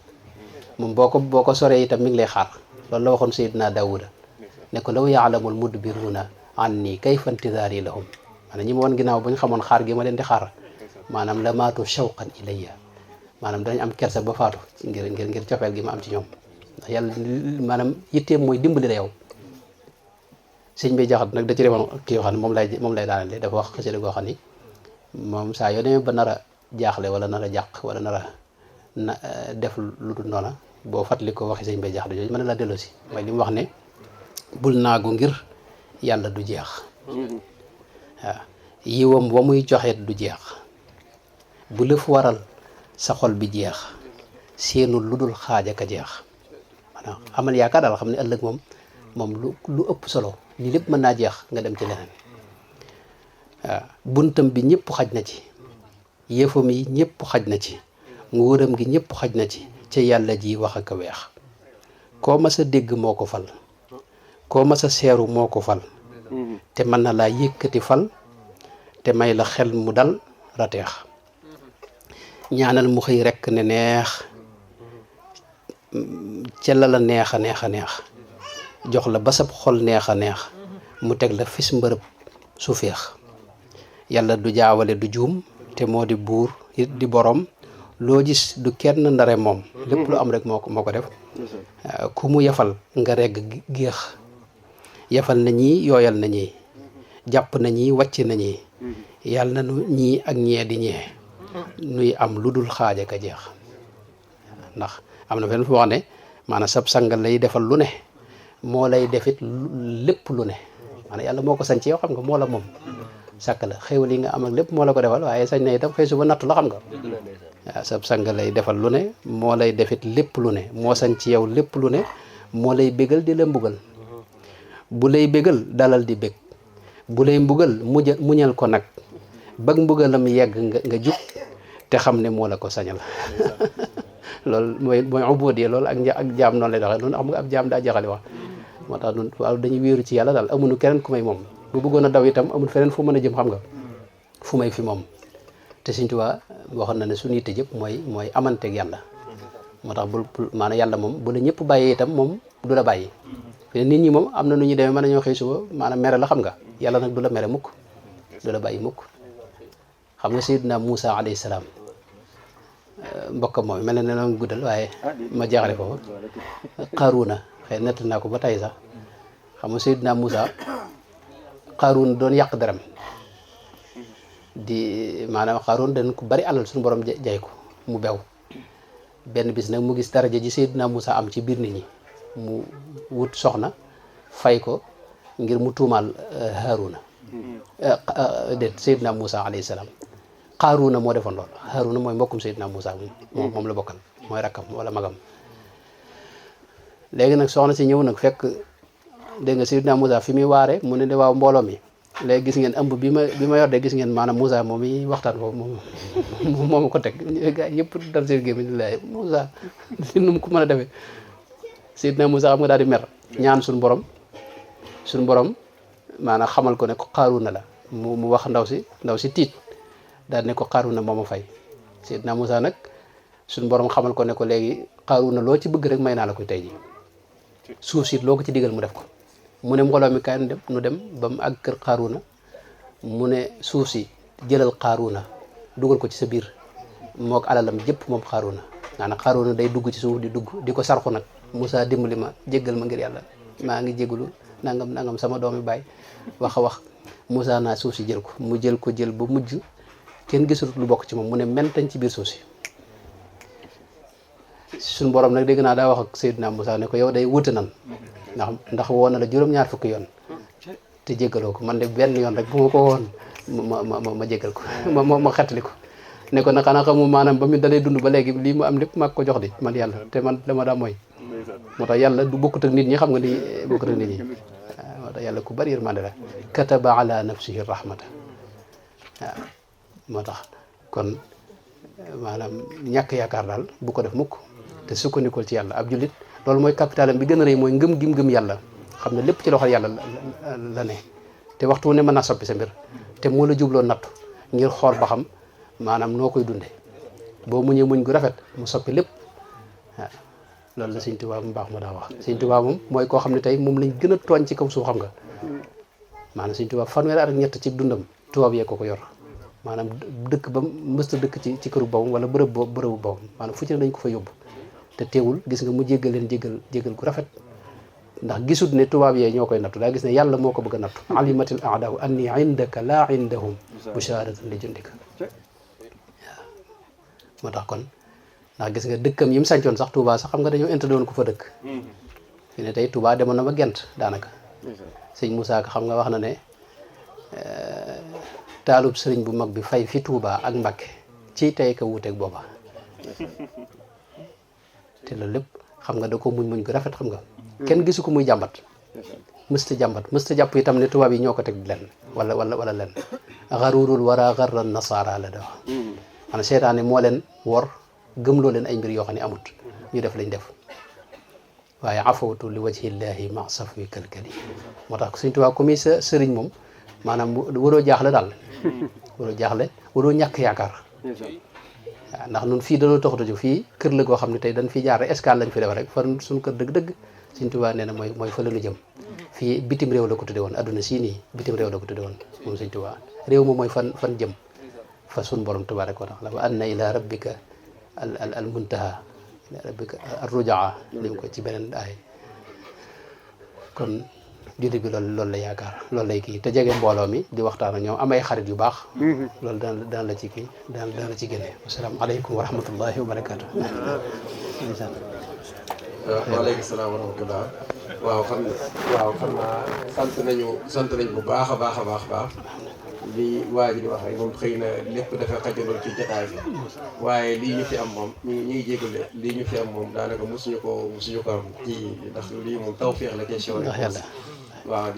moom boo ko soree itam mi ngi lay xaar loolu la waxoon Seydina Daawuda ne ko law yaalamul mudbiruuna anni kayfa intidaari lahum maanaam ñi ma woon ginnaaw bu ñu xamoon xaar gi ma leen di xaar maanaam la maatu shawqan ilayya maanaam dañ am kersa ba faatu ngir cofeel gi ma am ci ñoom ndax yàlla maanaam yitteem mooy dimbali la yow sëñ bi jaxat nag da ci defoon kii yoo xam ne moom lay daanale dafa wax xasida goo xam ni moom saa yoo demee ba nar a jaaxle wala nar a jàq wala nar a def lu dul noona boo fàttali ko waxi sëñ bi jaxat jooju mën na la delloo si mooy li mu wax ne bul naagu ngir yàlla du jeex waaw yiwam wa muy joxeet du jeex bu lëf waral sa xol bi jeex seenul lu dul xaaj ak a jeex maanaam amal yaakaar daal xam ne ëllëg moom lu ëpp solo lii lépp mën naa jeex nga dem ci leneen waaw buntam bi ñëpp xaj na ci yëfam yi ñëpp xaj na ci nguuram gi ñëpp xaj na ci ca yàlla ji wax ak a weex koo mas a dégg moo ko fal koo mas a seeru moo ko fal te mën na laa yëkkati fal te may la xel mu dal rateex ñaanal mu xëy rekk ne neex ca la neex a neex a neex jox la ba sab xol neex a neex mu teg la fis mbërëb su féex yàlla du jaawale du juum te moo di buur it di borom loo gis du kenn ndare moom lépp lu am rek moo ko def ku mu yafal nga regg géex yafal na ñii yooyal na ñii jàpp na ñii wàcc na ñii yàlla na nu ñii ak ñee di ñee nuy am lu dul xaaj ak a jeex ndax am na fenn fu wax ne maanaam sab sangal lay defal lu ne moo lay defit lépp lu ne maanaam yàlla moo ko sañ ci yow xam nga moo la moom sàkk la xéwal yi nga am ak lépp moo la ko defal waaye sañ na itam xëy suba nattu la xam nga waaw sab sangal lay defal lu ne moo lay defit lépp lu ne moo sañ ci yow lépp lu ne moo lay bégal di la mbugal bu lay bégal dalal di bég bu lay mbugal muñal ko nag bag mbugalam yegg nga jub te xam ne moo la ko sañal loolu mooy ubudiyya loolu ak jaam noonu lay doxee noonu xam nga ab jaam daa jaxali wax moo tax nun waaw dañuy wéeru ci yàlla daal amuñu keneen ku may moom bu bëggoon a daw itam amul feneen fu mën a jëm xam nga fu may fi moom te Sëñ Tuubaa waxoon na ne suñu yitte jëpp mooy amanteeg yàlla moo tax bul maanaam yàlla moom bu la ñëpp bàyyee itam moom du la bàyyi nit ñi moom am na nu ñuy demee mën nañoo xëy suba maanaam mere la xam nga yàlla nag du la mere mukk du la bàyyi mukk xam nga Seydina Moussa alayhi salaam mbokk moom mel na ne noonu guddal waaye ma jeexale foofu Qaaruuna xëy nett naa ko ba tey sax xam nga Seydina Moussa Qaaruuna doon yàq deram di maanaam Qaaruuna dañ ko bari alal suñu borom jay ko mu bew benn bis nag mu gis daraja ji Seydina Moussa am ci biir nit ñi mu wut soxna fay ko ngir mu tuumaal Haaruna déet Seydina Moussa alayhi salaam Qaaruuna moo defoon loolu Haaruna mooy mbokkum Seydina Moussa moom la bokkal mooy rakkam wala magam léegi nag soxna si ñëw nag fekk dégg nga Seydina Moussa fi muy waare mu ne de waaw mbooloo mi léegi gis ngeen ëmb bi ma yor de gis ngeen maanaam Moussa moom yi waxtaan foofu moom ma ko teg gars yëpp dal seen gémmiñ la Moussa si nu mu ko mën a defee Seydina Moussa xam nga daal di mer ñaan suñu borom maanaam xamal ko ne ko Qaaruuna la mu wax ndaw si tiit daal ne ko Qaaruuna moo ma fay Seydina Moussa nag suñu borom xamal ko ne ko léegi Qaaruuna loo ci bëgg rek may naa la ko tey ji suuf si loo ko ci digal mu def ko mu ne mbooloo mi kaay nu dem ba mu àgg kër Qaaruuna mu ne suuf si jëlal Qaaruuna dugal ko ci sa biir mook alalam jëpp moom Qaaruuna maanaam Qaaruuna day dugg ci suuf di ko sarxu nag Moussa dimbali ma jéggal ma ngir yàlla maa ngi jégalu nangam sama doomi baay wax a wax Moussa naa suuf si jël ko mu jël ba mujj kenn gisul lu bokk ci moom mu ne mentañ ci biir suuf si suñu borom nag dégg naa daa wax ak Seydina Moussa ne ko yow day wuute nan ndax woon na la juróom-ñaar fukki yoon te jéggaloo ko man de benn yoon rek bu ma ko woon ma jéggal ko ma xettali ko ne ko nag xanaa xamu maanaam ba mu dalee dund ba léegi lii mu am lépp maa ko jox di man yàlla te man dama daa mooy moo tax yàlla du bokkut ak nit ñi xam nga ni bokkut ak nit ñi waaw moo tax yàlla ku bari yërmande la kataba ala nafsihi rahmata waaw moo tax kon maanaam ñàkk yaakaar daal bu ko def mukk te sukkandikoo ci yàlla ab jullit loolu mooy capitalam bi gën a rëy mooy ngëm gim ngëm yàlla xam ne lépp ci loxol yàlla la ne te waxtu ne mën naa soppi sa mbir te moo la jubloo nattu ngir xool ba xam maanaam noo koy dunde boo muñee muñ gu rafet mu soppi lépp waaw loolu la Sëñ Tuubaa mu baax ma daa wax Sëñ Tuubaa moom mooy koo xam ne tey moom lañ gën a tooñ ci kaw suuf xam nga maanaam Sëñ Tuubaa fanweeri at ak ñett ci dundam tubaab yee ko yor maanaam dëkk ba mësta dëkk ci këru bawum wala bërëbu bawum maanaam fu ci ne dañ ko fa yóbbu te teewul gis nga mu jéggal leen jéggal gu rafet ndax gisut ne tubaab yee ñoo koy nattu daa gis ne yàlla moo ko bëgg a nattu alimatil aadaau anni indaka laa indahum busharatan li jundika waaw moo tax kon ndax gis nga dëkkam yi mu sàncoon sax Touba sax xam nga dañoo interdit woon ku fa dëkk fi ne tey Touba demoon na ba Gent daanaka sëñ Moussa Ka xam nga wax na ne taalub sëriñ bu mag bi fay fi Touba ak Mbakke ci tey ka wuuteeg booba te loolu lépp xam nga da ko muñ gu rafet xam nga kenn gisu ko muy jàmbat mësta jàpp itam ne tubaab yi ñoo ko teg lenn wala lenn xarurul wara xarra nasara la da wax maanaam seetaane moo leen wor gëmloo leen ay mbir yoo xam ne amut ñu def lañ def waaye afawtu li wajhillahi ma safwi kalkali moo tax Sëñ Tuubaa comme sa sëriñ moom maanaam waroo jaaxle daal waroo ñàkk yaakaar waaw ndax nun fii dañoo taxut a jóg fii kër la goo xam ne tey dañ fi jaar escale lañ fi def rek fan suñu kër dëgg-dëgg Sëñ Tuubaa nee na mooy fa la ñu jëm fii bitim réew la ko tudde woon adduna sii nii bitim réew la ko tudde woon moom Sëñ Tuubaa réew moom mooy fan jëm fa sun borom tabaaraka wa taala wa anna ila rabbika al muntaha ila rabbika ar rujaa lim ko ci beneen ay kon julli bi loolu la yaakaar loolu lay kii te jege mbooloo mi di waxtaan ak ñoom am ay xarit yu baax loolu dana la ci kii dana la ci génne asalaamaaleykum wa rahmatullahi wa barakaatu waaleykum salaam wa rahmatullah waaw xam naa sant nañ bu baax a baax li waa ji di wax rek moom xëy na lépp dafa xajaloon ci jotaay bi waaye lii ñu fi am moom ñu ngi jégalu lii ñu fi am moom daanaka mosuñu ko am ci ndax lii moom tawfeex la question rek waaw